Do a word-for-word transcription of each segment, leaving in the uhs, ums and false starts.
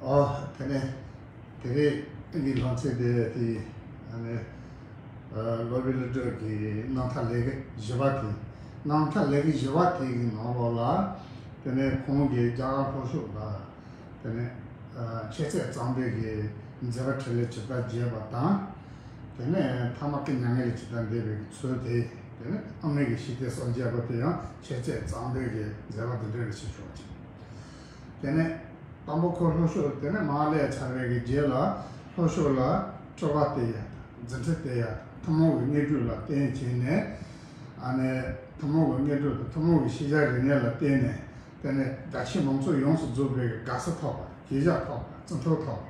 ཨོ། དེ་ནས་དེ་རིང་གི་ལོ་ཚིགས་དེ་དེ་ཨ་ནི་ཨ་སློབ་དཔོན་ཀླུ་སྒྲུབ་ཀྱི་རྣམ་ཐར་ལས་ཀྱི་བཞི་པ་དེ། རྣམ་ཐར་ལས་ཀྱི་བཞི་པ་དེ་གི་ནང་ལོགས་ལ། དེ་ནས་ཁོང་གིས་རྒྱ་གར་ལྷོ་ཕྱོགས་ལ་དེ་ནས་ཨ་མཆོད་རྫས་གཙང་པའི་གི་མཛད་པ་འཕྲིན་ལས་ཇི་ལྟར་མཛད་པ་དང་། དེ་ནས་ཐ་མ་སྐུ་མྱ་ངན་ལས་ཇི་ལྟར་འདས་པའི་གི་ཚུལ་དེ། དེ་ནས་ཨ་མའི་གི་ཤི་དེ་སོགས་མཛད་པ་དེ་ཡང་མཆོད་རྫས་གཙང་པའི་གི་མཛད་པ་འདི་འདྲ་ཞིག་བྱུང་ཅིང་། དེ་ནས་དང་པོ་ཁོ་ལྷོ་ཕྱོགས་དེ་ནས་མར་སླེབས་ཚར་བའི་གི་རྗེས་ལ། ལྷོ་ཕྱོགས་ལ་སྤྲུལ་པ་སྟེར་ཡ་དང་རྫུ་འཕྲུལ་སྟེར་ཡ་དང་ཐུན་མོང་གི་དངོས་གྲུབ་ལ་བརྟེན་བྱས་ནས། ཨ་ནི་ཐུན་མོང་གི་དངོས་གྲུབ་དང་ཐུན་མོང་གི་ཤེས་བྱ་རིག་གནས་ལ་བརྟེན་ནས། དེ་ནས་བརྒྱ་ཆེན་མང་ཚོགས་ཡོངས་སུ་རྫོགས་པའི་གི་དགའ་བསུ་ཐོབ་པ། གུས་ཞབས་ཐོབ་པ། བརྩི་མཐོང་ཐོབ་པ།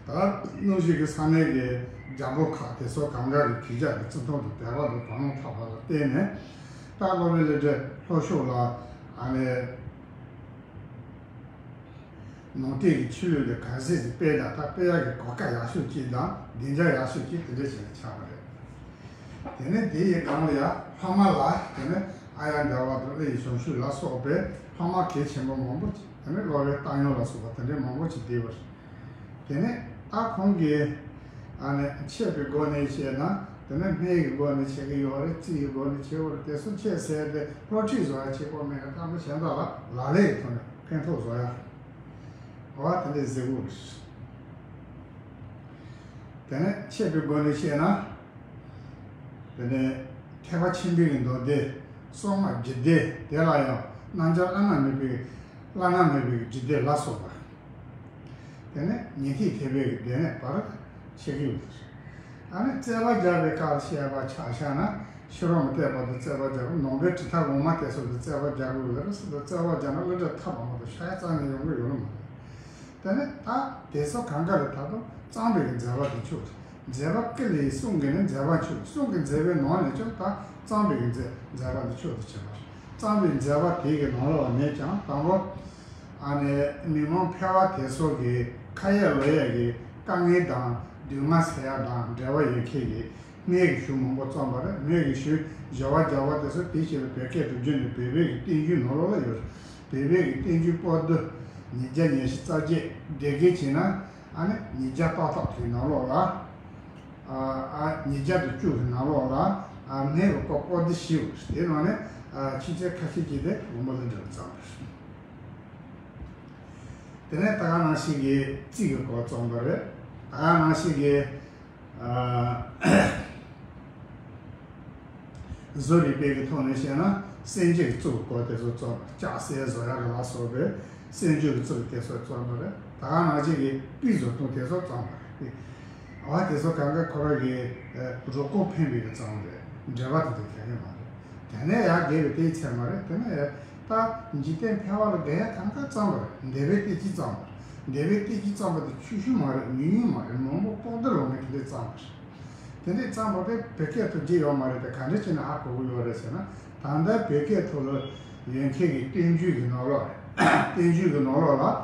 ད་གནམ་གཤིས་ཀྱི་ས་གནས་ཀྱི་རྒྱལ་པོ་ཁག་དེ་ཚོ་གང་ག་གི་གུས་ཞབས་ཀྱི་བརྩི་མཐོང་དང་དད་པ་དང་དག་སྣང་ཐོབ་པ་ལ་བརྟེན་ནས། ད་སློབ་དཔོན་ཀླུ་སྒྲུབ་ལྷོ་ཕྱོགས་ལ་ཨ་ནི། ནང་བསྟན་གྱི་ཆོས་ལུགས་དེ་ག་ཚོད་ཅིག་སྤེལ་ན། ད་སྤེལ་ཡག་གི་གོ་སྐབས་ཡག་ཤོས་ཅིག་དང་བདེ་འཇགས་ཡག་ཤོས་ཅིག་དེ་འདྲ་བྱས་ནས་ཆགས་པ་རེད། དེ་ནས་དེ་ཡི་སྒང་ལ་ཡང་ལྷག་མ་ལ། དེ་ནས་ཨཱརྱ་དྲ་བ་དང་ཨེ་ཡི་བྱང་ཆུབ་ལ་སོགས་པའི་ལྷག་མ་གལ་ཆེན་པོ་མང་པོ་ཅིག་དེ་ནས་སློབ་དཔོན་བཏང་སྙོམས་ལ་སོགས་པ་དེ་འདྲའི་མང་པོ་ཅིག་བསྡུས་པ་རེད། དེ་ནས་ད་ཁོང་གིས་ཨ་ནི་འཆད་པའི་སྒོ་ནས་བཤད་ན། དེ་ནས་སྨན་གྱི་སྒོ་ནས་བྱེད་ཀྱི་ཡོད་རེད། རྩིས་ཀྱི་སྒོ་ནས་བྱེད་ཡོད་རེད། དེ་ཚོ་བྱེད་ཟེར་ཏེ་སློབ་ཁྲིད་བཟོ་ཡ་གཅིག་པོ་མེད་ཀྱང་། དང་པོ་གཞན་དག་ལ་ལག་ལེན་གྱི་ཐོག་ནས་ཕན་ཐོགས་བཟོ་ཡ། འོ་དེ་འདྲའི་མཛད་སྒོ་རེད། དེ་ནས་འཆད་པའི་སྒོ་ནས་བཤད་ན། དེ་ནས་ཐེག་པ་ཆེན་པོའི་མདོ་སྡེ་སྲོག་སྔགས་རྒྱུད་སྡེ་དེ་ལ་ཡང་རྣམ་སྦྱར་བླ་ན་མེད་པའི་བླ་ན་མེད་པའི་རྒྱུད་སྡེ་ལ་སོགས་པ། དེ་ནས་ཉན་ཐོས་ཐེག་པའི་གི་སྡེ་སྣོད་པར་ཕྱེ་གི་ཡོད། ཨ་ནི་རྩོད་པ་རྒྱག་པའི་སྐབས་བཤད་པ་ཆ་བཞག་ན། ཤེས་རབ་མི་རྟག་པ་དང་རྩོད་པ་རྒྱག་པ། ནང་པའི་གྲུབ་མཐའ་དབུ་མ་དེ་ཚོ་དང་རྩོད་པ་རྒྱག་གི་ཡོད་རེད། སུ་དང་རྩོད་པ་རྒྱག་ན་ཀླུ་སྒྲུབ་ཐར་པ་མ་གཏོགས་ཕྱག་རྩ་ནས་ཡོང་གི་ཡོད་མ་རེད། དེ་ནས་ད་དེ་ཚོ་གང་ག་ལས་ད་དུང་གཙང་པའི་གི་མཛད་པ་དེ་མཆོག་ཏུ། མཛད་པ་ཀུན་ལས་གསུང་གི་ནི་མཛད་པ་མཆོག། གསུང་གི་མཛད་པའི་ནང་ནས་ཀྱང་ད་གཙང་པའི་གི་མཛད་མཛད་པ་དེ་མཆོག་ཏུ་གྱུར་པ། གཙང་པའི་མཛད་པ་དེ་གི་ནང་ལོགས་ནས་ཀྱང་དང་པོ། ཨ་ནི་མི་མང་ཕལ་བ་དེ་ཚོ་གི་ཁ་ཡ་ལོ་ཡ་གི་དཀའ་ངལ་དང་སྡུག་བསྔལ་སེལ་ཡ་དང་འབྲེལ་བ་ཡོད་མཁན་གྱི་སྨན་གྱི་གཞུང་མང་པོ་བརྩམས་པ་རེད། སྨན་གྱི་གཞུང་བཞི་པ་རྒྱས་པ་དེ་ཚོ་དེ་བཞིན་དུ་བོད་སྐད་དུ་བསྒྱུར་ནས་བོད་པའི་གི་བསྟན་བཅོས་ནང་ལོགས་ལ་ཡོད་རེད། བོད་པའི་གི་བསྟན་བཅོས་པོ་ཏི་ཉིས་བརྒྱ་ཉི་ཤུ་རྩ་བརྒྱད་སྒྲིག་གི་བྱས་ན། ཨ་ནི་ཉིས་བརྒྱ་ཏག་ཏག་དེའི་ནང་ལོགས་ལ། ཨ་ཨ་ཉིས་བརྒྱ་དང་བཅུ་གི་ནང་ལོགས་ལ། ཨ་སྨན་གྱི་སྐོར་པོ་ཏི་བཞི་ཡོད་རེད། དེའི་ནང་ནས་ཨ་ཆོས་ཚན་ཁ་ཤས་ཅིག་དེ་དབང་པོ་ཀླུ་སྒྲུབ་བརྩམས་པ་རེད། དེ་ནས་ད་ག་ནང་བཞིན་གྱི་རྩིས་ཀྱི་སྐོར་བརྩམས་པ་རེད། ད་ག་ནང་བཞིན་གྱི་ཨ་བཟོ་རིག་པའི་གི་ཐོག་ནས་བཤད་ན་གསོན་བྱེད་ཀྱི་གཙུག་གི་སྐོར་དེ་ཚོ་བརྩམས་པ། ལྕགས་གསལ་བཟོ་ཡག་གི་ལ་སོགས་པའི་གསོན་བྱེད་ཀྱི་གཙུག་དེ་ཚོ་བརྩམས་པ་རེད། ད་ག་ནང་བཞིན་གྱི་སྤུས་བཟོ་སྟངས་དེ་ཚོ་བརྩམས་པ་རེད། ཨ་དེ་ཚོ་གང་ག་ཁོ་རང་གི་ཨ་རུས་ཁོག་ཕན་པའི་གི་བརྩམས་རེད། འགྲེལ་པ་དེ་ཚོ་གལ་ཡོད་མ་རེད། དེ་ནས་ཡར་རྒྱས་པའི་དེའི་ཚད་མ་རེད། དེ་ནས་ད་འཇིག་རྟེན་ཕལ་བ་ལ་དགའ་ཡ་གང་ག་བརྩམས་པ་རེད། འདས་པའི་བསྟན་བཅོས་བརྩམས་པ་རེད། འདས་པའི་བསྟན་བཅོས་བརྩམས་པ་དེ་ཆུང་ཆུང་མ་རེད། ཉུང་ཉུང་མ་རེད། མང་པོ་པོ་ཏི་ལོ་ནས་དེ་འདྲས་བརྩམས་པ་རེད། དེ་འདྲས་བརྩམས་པ་དེ་བོད་སྐད་ཐོག་བསྒྱུར་ཡོད་མ་རེད་དེ། ག་འདྲས་བྱས་ནས་ཧ་གོ་གི་ཡོད་རེད་ཟེར་ན། ད་ལྟ་བོད་སྐད་ཐོག་ལ་ཡོད་མཁན་གྱི་བསྟན་བཅོས་ཀྱི་ནང་ལོགས་རེད། བསྟན་བཅོས་ཀྱི་ནང་ལོགས་ལ་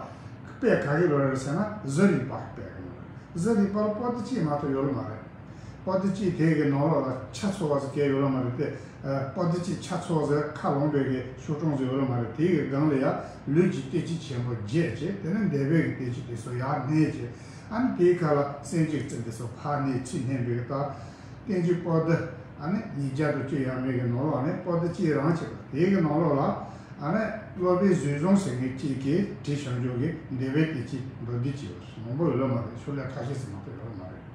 དཔེ་ག་གི་ལོགས་རེད་ཟེར་ན། བཟོ་རིག་པ་དཔེ་གི་ནང་ལོགས། བཟོ་རིག་པ་ལ་པོ་ཏི་གཅིག་མ་གཏོགས་ཡོད་ལ་མ་རེད། པོ་ཏི་གཅིག་དེ་གི་ནང་ལོགས་ལ་ཆ་ཚང་བ་ཟེར་མཁན་ཡོད་ལ་མ་རེད་དེ། ཨ་པོ་ཏི་གཅིག་ཆ་ཚང་ཟེར་ཁ་ལོངས་པའི་གི་ཤོག་གྲངས་ཟེར་ཡོད་ལ་མ་རེད། དེ་གི་སྒང་ལ་ཡང་ལུས་ཀྱི་བསྟན་བཅོས་ཆེན་པོ་བརྒྱད་བྱས། དེ་ནས་འདས་པའི་གི་བསྟན་བཅོས་དེ་ཚོ་ཡར་བསྣན་བྱས། ཨ་ནི་དེའི་ཁ་ལ་གསོན་བྱེད་ཀྱི་གཙུག་དེ་ཚོ་ཕར་བསྣན། ཚུར་བསྣན་པའི་གི་ད་བསྟན་བཅོས་པོ་ཏི་ཨ་ནི་ཉིས་བརྒྱ་དང་བཅུ་ཡས་མས་གི་ནང་ལོགས་ནས་པོ་ཏི་གཅིག་རང་བྱས་པ། དེ་གི་ནང་ལོགས་ལ་ཨ་ནི་སློབ་དཔོན་ཟོལ་བཟང་ཟེར་མཁན་གཅིག་གིས་བྲིས་བྱུང་ཆོག་གི་འདས་པའི་བསྟན་བཅོས་མདོར་བསྡུས་ཅིག་ཡོད་རེད། མང་པོ་ཡོད་ལ་མ་རེད། ཤོ་ལོ་ཀ་ཁ་ཤས་ཙམ་མ་གཏོགས་ཡོད་ལ་མ་རེད།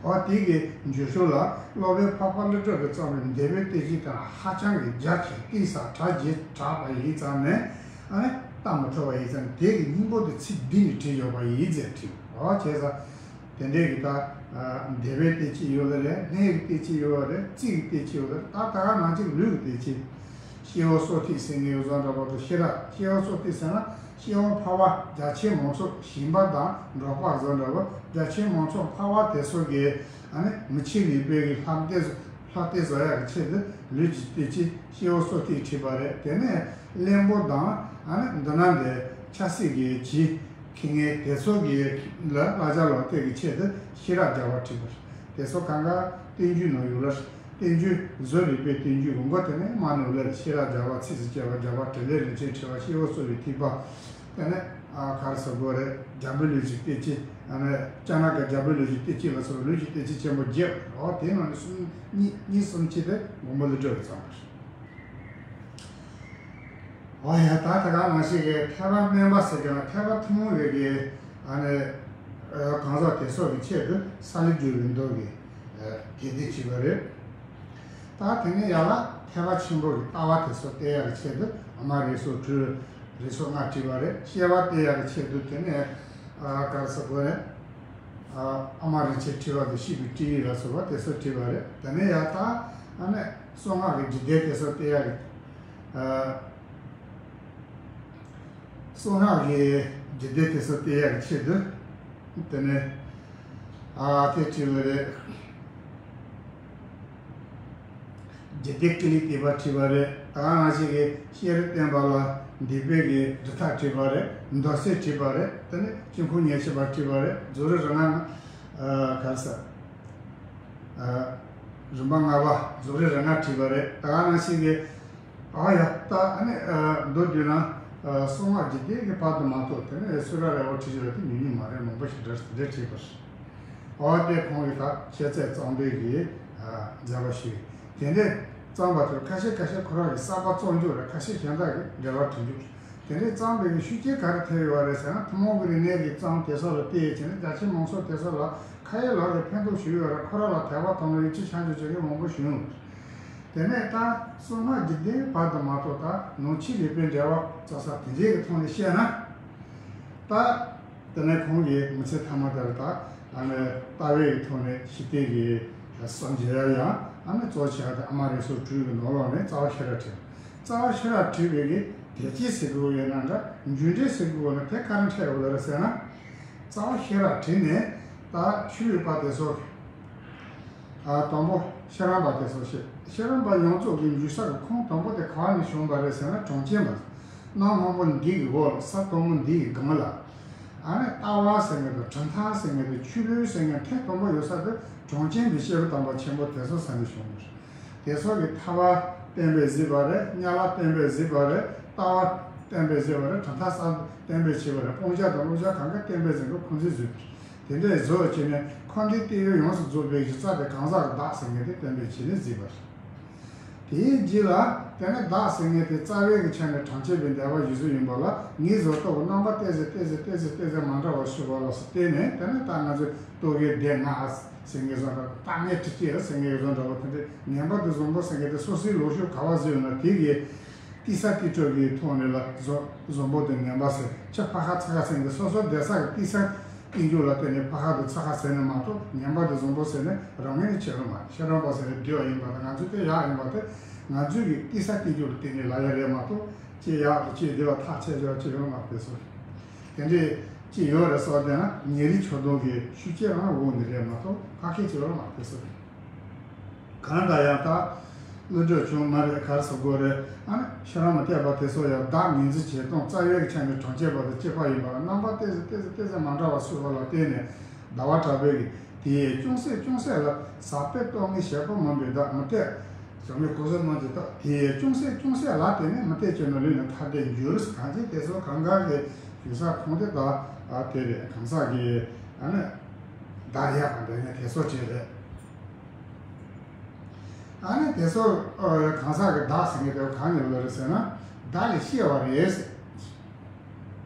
འོ་དེ་གི་འཇུག་ཕྱོགས་ལ་སློབ་དཔོན་འཕགས་པ་ཀླུ་སྒྲུབ་ཀྱིས་བརྩམས་པའི་འདས་པའི་བསྟན་བཅོས་དེ་ཧ་ཅང་གི་རྒྱ་ཆེ། གཏིང་ཟབ། གྲགས་ཆེ་དྲགས་པ་ཡིན་ཙང་ནས། ཨ་ནི་ལྟ་མི་ཐུབ་པ་ཡིན་ཙང་། དེ་གི་སྙིང་པོ་དེ་ཚིག་བསྡུས་ནས་བྲིས་ཡོད་པ་ཡིན་ཟེར་བྲིས། འོ་བྱས་ཙང་། དེ་འདྲའི་གི་ད་ཨ་འདས་པའི་བསྟན་བཅོས་ཡོད་ལ་རེད། སྨན་གྱི་བསྟན་བཅོས་ཡོད་རེད། རྩིས་ཀྱི་བསྟན་བཅོས་ཡོད་རེད། ད་ད་ག་ནང་བཞིན་ལུས་ཀྱི་བསྟན་བཅོས། སྐྱེ་བོ་སྲོག་ཐིགས་ཟེར་མཁན་ཡོད་ཙང་འདྲ་པོ་དང་། ཤེས་རབ། སྐྱེ་བོ་སྲོག་ཐིགས་ཟེར་ན་སྐྱེ་བོ་ཕལ་པ་བརྒྱ་ཆེན་མང་ཚོགས་ཞིང་པ་དང་འབྲོག་པ་ཟེར་འདྲ་པོ། བརྒྱ་ཆེན་མང་ཚོགས་ཕལ་པ་དེ་ཚོ་གི་ཨ་ནི་མི་ཕྱེད་ནུས་པའི་གི་ལྷ་བསྟན་ལྷ་བསྟན་བཟོ་ཡག་གི་ཆེད་དུ་ལུས་ཀྱི་བསྟན་བཅོས་སྐྱེ་བོ་སྲོག་ཐིགས་བྲིས་པ་རེད། དེ་ནས་བློན་པོ་དང་ཨ་ནི་འདི་ན་འདི་ཆབ་སྲིད་ཀྱི་ཇི་མཁས་མཁན་དེ་ཚོ་གི་ལ་བསླབ་བྱ་ལོག་སྟེ་གི་ཆེད་དུ་ཤེས་རབ་རྒྱས་པ་བྲིས་པ་རེད། དེ་ཚོ་གང་ག་བསྟན་བཅོས་ནང་ཡོད་ལ། བསྟན་བཅོས་བཟོ་རིག་པའི་བསྟན་བཅོས་གི་མགོ་དེ་ནས་མར་ནས་ལ་ཤེས་རབ་རྒྱས་པ། ཚིགས་སུ་བཅད་པ་རྒྱས་པ། དྲིས་ལན་རིན་ཆེན་ཕྲེང་བ། སྐྱེ་བོ་གསོ་བའི་ཐེག་པ། དེ་ནས་ཨ་ག་རེ་ཟེར་དགོས་རེད། རྒྱ་བོད་ལུགས་ཀྱི་བསྟན་བཅོས། ཨ་ནི་རྒྱ་ནག་གི་རྒྱ་བོད་ལུགས་ཀྱི་བསྟན་བཅོས་ལ་སོགས་པའི་ལུགས་ཀྱི་བསྟན་བཅོས་ཆེན་པོ་བརྒྱད་རེད། དེའི་ནང་ནས་གསུམ་གཉིས་གཉིས་གསུམ་ཅིག་དེ་མགོན་པོ་ཀླུ་སྒྲུབ་ཀྱིས་བརྩམས་པ་རེད། འོ་ཡ། ད་དེ་ག་ནང་བཞིན་གྱི་ཐེག་པ་དམན་པ་ཟེར་གྱི་ན་ཐེག་པ་ཐུན་མོང་བའི་གི་ཨ་ནི་ཨ་གང་ཟག་དེ་ཚོ་གི་ཆེད་དུ་སཱ་ལུ་ཇོ་བོའི་མདོ་གི་ཨ་དེ་འདི་བྲིས་པ་རེད། ད་དེ་ནས་ཡར་ལ་ཐེག་པ་ཆེན་པོ་གི་ལྟ་བ་དེ་ཚོ་བསྟན་ཡག་གི་ཆེད་དུ་ཨ་མ་རེ་སོ་དྲུག་རེ་སོ་ལྔ་བྲིས་པ་རེད། བཤད་པ་བསྟན་ཡག་གི་ཆེད་དུ་དེ་ནས་ཨ་ག་རེ་ཟེར་དགོས་རེད། ཨ་ཨ་མ་རིན་ཆེན་ཁྲི་པ་དང་བཤེས་པའི་སྤྲིངས་ཡིག་ལ་སོགས་པ་དེ་ཚོ་བྲིས་པ་རེད། དེ་ནས་ཡར་ད་ཨ་ནི་གསང་སྔགས་ཀྱི་འཇིག་རྟེན་དེ་ཚོ་བསྟན་ཡག་གི་ཨ། གསང་སྔགས་ཀྱི་འཇིག་རྟེན་དེ་ཚོ་བསྟན་ཡག་གི་ཆེད་དུ། དེ་ནས་ཨ་དེ་བྲིས་པ་རེད། འཇིག་རྟེན་ཀུན་ལས་བརྟེན་པ་བྲིས་པ་རེད། ད་ག་ནང་བཞིན་གྱི་ཤེས་རབ་བསྟན་པ་ལ་འདུས་པའི་གི་སྒྲུབ་ཐབས་བྲིས་པ་རེད། མདོ་སྡེ་བྲིས་པ་རེད། དེ་ནས་དཀྱིལ་འཁོར་ཉེར་གཅིག་པ་བྲིས་པ་རེད། རྫོགས་རིམ་རིམ་ལྔ། ཨ་ག་རེ་ཟེར། ཨ་རིམ་པ་ལྔ་པ་རྫོགས་རིམ་རིམ་ལྔ་བྲིས་པ་རེད། ད་ག་ནང་བཞིན་གྱི། ཨ་ཡ། ད་ཨ་ནི་ཨ་མདོར་བསྡུས་ན་ཨ་གསང་སྔགས་འཇིག་རྟེན་གྱི་བར་དུ་མ་གཏོགས་དེ་ནས་ཚུར་ར་རེ་བ་བྲིས་ཡོད་དེ་ཉུང་ཉུང་མ་རེད། མང་པོ་ཞིག་འདྲ་འདྲ་བྲིས་པ་རེད། ཨ་དེ་ཁོང་གིས་ད་ཤེས་ཚད་གཙང་པའི་གི་ཨ་མཛད་པ་ཞིག་དེ་འདྲས་བརྩམས་པ་དེར་ཁ་ཤས་ཁ་ཤས་ཁོ་རང་གི་བསགས་པ་བཙོག་འཇུག་རེད། ཁ་ཤས་གཞན་དག་གི་འགྲེལ་པ་བྲིས་འཇུག་དེ་འདྲས་བརྩམས་པའི་གི་ཤུགས་རྐྱེན་ག་རེ་ཐེབས་ཡོད་རེད་ཟེར་ན། ཐུན་མོང་གི་རིག་གནས་ཀྱི་བརྩམས་དེ་ཚོ་ལ་བལྟས་བྱས་ནས་རྒྱ་ཆེ་མང་ཚོགས་དེ་ཚོ་ལ་ཁ་ཡོད་ལག་གི་ཕན་ཐོགས་ཞུས་ཡོད་རེད། ཁོ་རང་ལ་དད་པ་དང་ཡིད་ཆེས་བྱང་ཆུབ་བྱེད་མཁན་མང་པོ་བྱུང་ཡོད། དེ་ནས་ད་གསང་སྔགས་འཇིག་རྟེན་བར་དུ་མ་གཏོགས་ད་ནང་ཆོས་རིག་པའི་འགྲེལ་པ་རྩ་ས་དེ་འདྲའི་གི་ཐོག་ནས་བཤད་ན། ད་དེ་ནས་ཁོང་གིས་མི་ཚེ་མཐའ་མ་དེར་ད་ཨ་ནི་ལྟ་བའི་གི་ཐོག་ནས་ཞི་བདེ་གི་སངས་རྒྱས་ཡང་ཨ་ནི་གཙོ་ཆེ་བ་དེ་ཨ་མ་རེ་སོ་དྲུག་གི་ནང་ལོགས་ནས་རྩ་བ་ཤེས་རབ་བྲིས། རྩ་བ་ཤེས་རབ་བྲིས་པའི་གི་དེ་ཅི་ཟེར་དགོས་ཡོད་ན་འདྲ། འཇུག་འགྲེལ་ཟེར་དགོས་ཡོད་ན་དེ་ག་རེ་འཕྲད་ཡོད་རེད་ཟེར་ན། རྩ་བ་ཤེས་རབ་བྲིས་ནས་ད་ཆོས་ལུགས་པ་དེ་ཚོ། ཨ་དང་པོ་ཤེས་རབ་པ་དེ་ཚོ་བཤད། ཤེས་རབ་པ་ཡོངས་རྫོགས་ཀྱི་འཇུག་ས་གི་ཁུངས་དང་པོ་དེ་ག་བ་ནས་བྱུང་བ་རེད་ཟེར་ན། གྲངས་ཅན་པ། གནམ་སྔོན་པོ་འདི་གི་འོག་ལ། ས་དང་པོ་འདི་ཡི་སྒང་ལ། ཨ་ནི་ལྟ་བ་ཟེར་མཁན་དང་གྲུབ་མཐའ་ཟེར་མཁན་དང་ཆོས་ལུགས་ཟེར་མཁན་ཐད་དང་པོ་ཡོད་ས་དེ་གྲངས་ཅན་པའི་སྐྱེས་བུ་དམ་པ་ཆེན་པོ་དེ་ཚོ་ས་ནས་བྱུང་བ་རེད། དེ་ཚོ་གི་ཐར་པ་བསྟན་པས་གཟིགས་པ་རེད། དམྱལ་བ་བསྟན་པས་གཟིགས་པ་རེད། ལྟ་བ་བསྟན་པས་གཟིགས་པ་རེད། གྲུབ་མཐའ་གསར་བསྟན་པས་བྱས་པ་རེད། སྤང་བྱ་དང་བསླབ་བྱ་གང་ག་བསྟན་པས་གཟིགས་པ་ཁོང་ཚོས་གཟིགས་པ་རེད། དེ་འདྲའི་བཟོ་བྱས་ནས་ཁོ་འདི་བསྟན་ཡུལ་ཡོངས་སུ་རྫོགས་པའི་གཞི་རྩ་དེ་གང་ཟག་གི་བདག་ཟེར་མཁན་དེ་བསྟན་པས་བྱས་ནས་གཟིགས་པ་རེད། དེའི་རྗེས་ལ་དེ་ནས་བདག་ཟེར་མཁན་དེ་རྩ་བའི་གི་ཆ་ནས་གྲངས་ཅན་པའི་འདོད་པ་ཞུ་ས་ཡིན་པ་ལ། ངས་བཟོ་ལྟ་བུ་རྣམ་པ་ཏོག་ཙམ་ཏོག་ཙམ་ཏོག་ཙམ་ཏོག་ཙམ་མ་འདྲ་བ་ཞུ་བ་ལ་སོགས་བལྟས་ནས། དེ་ནས་ད་ང་ཚོས་རྟོག་གེ་སྡེ་ལྔ་ཟེར་མཁན་བཟོ་འདྲ། རྟགས་ངན་དྲུག་སྐྱེས་ཟེར་མཁན་བཟོ་འདྲ་བ་དེ་འདྲའི་ངན་པ་དང་བཟང་པོ་ཟེར་མཁན་དེ་སོ་སོའི་ལོ་རྒྱུས་ག་བ་བཟོས་ཡོད་ན་དེ་གི་ཏིག་ཙམ་ཏིག་ཙམ་གི་ཐོག་ནས་ལ་བཟོ་བཟང་པོ་དང་ངན་པ་ཟེར། ཁྱི་ཕ་ཁ་ཚ་ཁ་ཟེར་མཁན་དེ་སོ་སོ་བསྡད་ས་གི་ཏིག་ཙམ་རྟིང་རྒྱུག་ལ་བརྟེན་ནས་ཕ་ཁ་དང་ཚ་ཁ་ཟེར་ནས་མ་གཏོགས། ངན་པ་དང་བཟང་པོ་ཟེར་ནས་རང་ངོས་ནས་བྱེད་རོགས་མ། ཤེས་རབ་པ་ཟེར་ནས་བསྡུས་པ་ཡིན་པ་དང་། ང་ཚོས་དེ་ཡག་ཡིན་པ་དེ་ང་ཚོས་ཀྱི་ཏིག་ཙམ་རྟིང་རྒྱུག་ལ་བརྟེན་ནས་ལབ་ཡ་རེད་མ་གཏོགས། ཅི་ཡག་དང་ཅི་བདེ་བ་ཐག་ཆད་ཡོད་ཅི་ཡོད་མ་རེད་སོ། དེ་འདྲའི་ཅི་ཡོད་རེད་སོགས་བལྟས་ན་ཉེ་རིང་ཆོས་དོན་གྱི་ཤུགས་རྐྱེན་རང་འོག་ནས་རེད་མ་གཏོགས་ཁ་སྐད་ཅི་ཡོད་མ་རེད་སོ། གང་ལྟར་ཡང་ད་བློ་གྲོས་ཆུང་མ་རེད། ག་རེ་ཟེར་དགོས་རེད། ཨ་ནི་ཤེས་རབ་མ་བསྟན་པ་དེ་ཚོ་ཡང་བདག་ངོས་འཛིན་བྱེད་སྟངས་རྩ་བའི་ཆ་ནས་གྲངས་ཅན་པ་དང་གཅིག་པ་ཡིན་པ་ལ། རྣམ་པ་ཏོག་ཙམ་ཏོག་ཙམ་ཏོག་ཙམ་མ་འདྲ་བ་ཞུ་བ་ལ་བརྟེན་ནས། ཟླ་བ་གྲགས་པས་ཀྱིས། དེ་ཡིས་ཅུང་ཟད་ཅུང་ཟད་ལ། ཟག་པོའི་རྟོག་ངན་ཞེ་པོ་མིན་པའི་བདག་མུ་སྟེགས། བྱང་མའི་གོ་ས་རྣམས་ཀྱི་རྟགས། དེ་ཡིས་ཅུང་ཟད་ཅུང་ཟད་ལ་བརྟེན་ནས། མུ་སྟེགས་ཀྱི་ནོར་ལུས་ནི་ཐར་འདོད་འགྱུར། གང་ཅི་དེ་ཚོ་གང་ག་གི་ཞུ་ས་ཁོང་དེ་དག་ཨ་དེ་རེད། གང་ཟག་གི་ཨ་ནི་བདག་ཡག་དང་འདོད་ངན་དེ་ཚོ་ཅིག་རེད། ཨ་ནི་དེ་ཚོ་ཨ་གང་ཟག་གི་བདག་ཟེར་མཁན་དེ་གང་ནས་ལོས་རེད་ཟེར་ན། བདག་ལས་སྐྱེ་བ་རེད་ཟེར།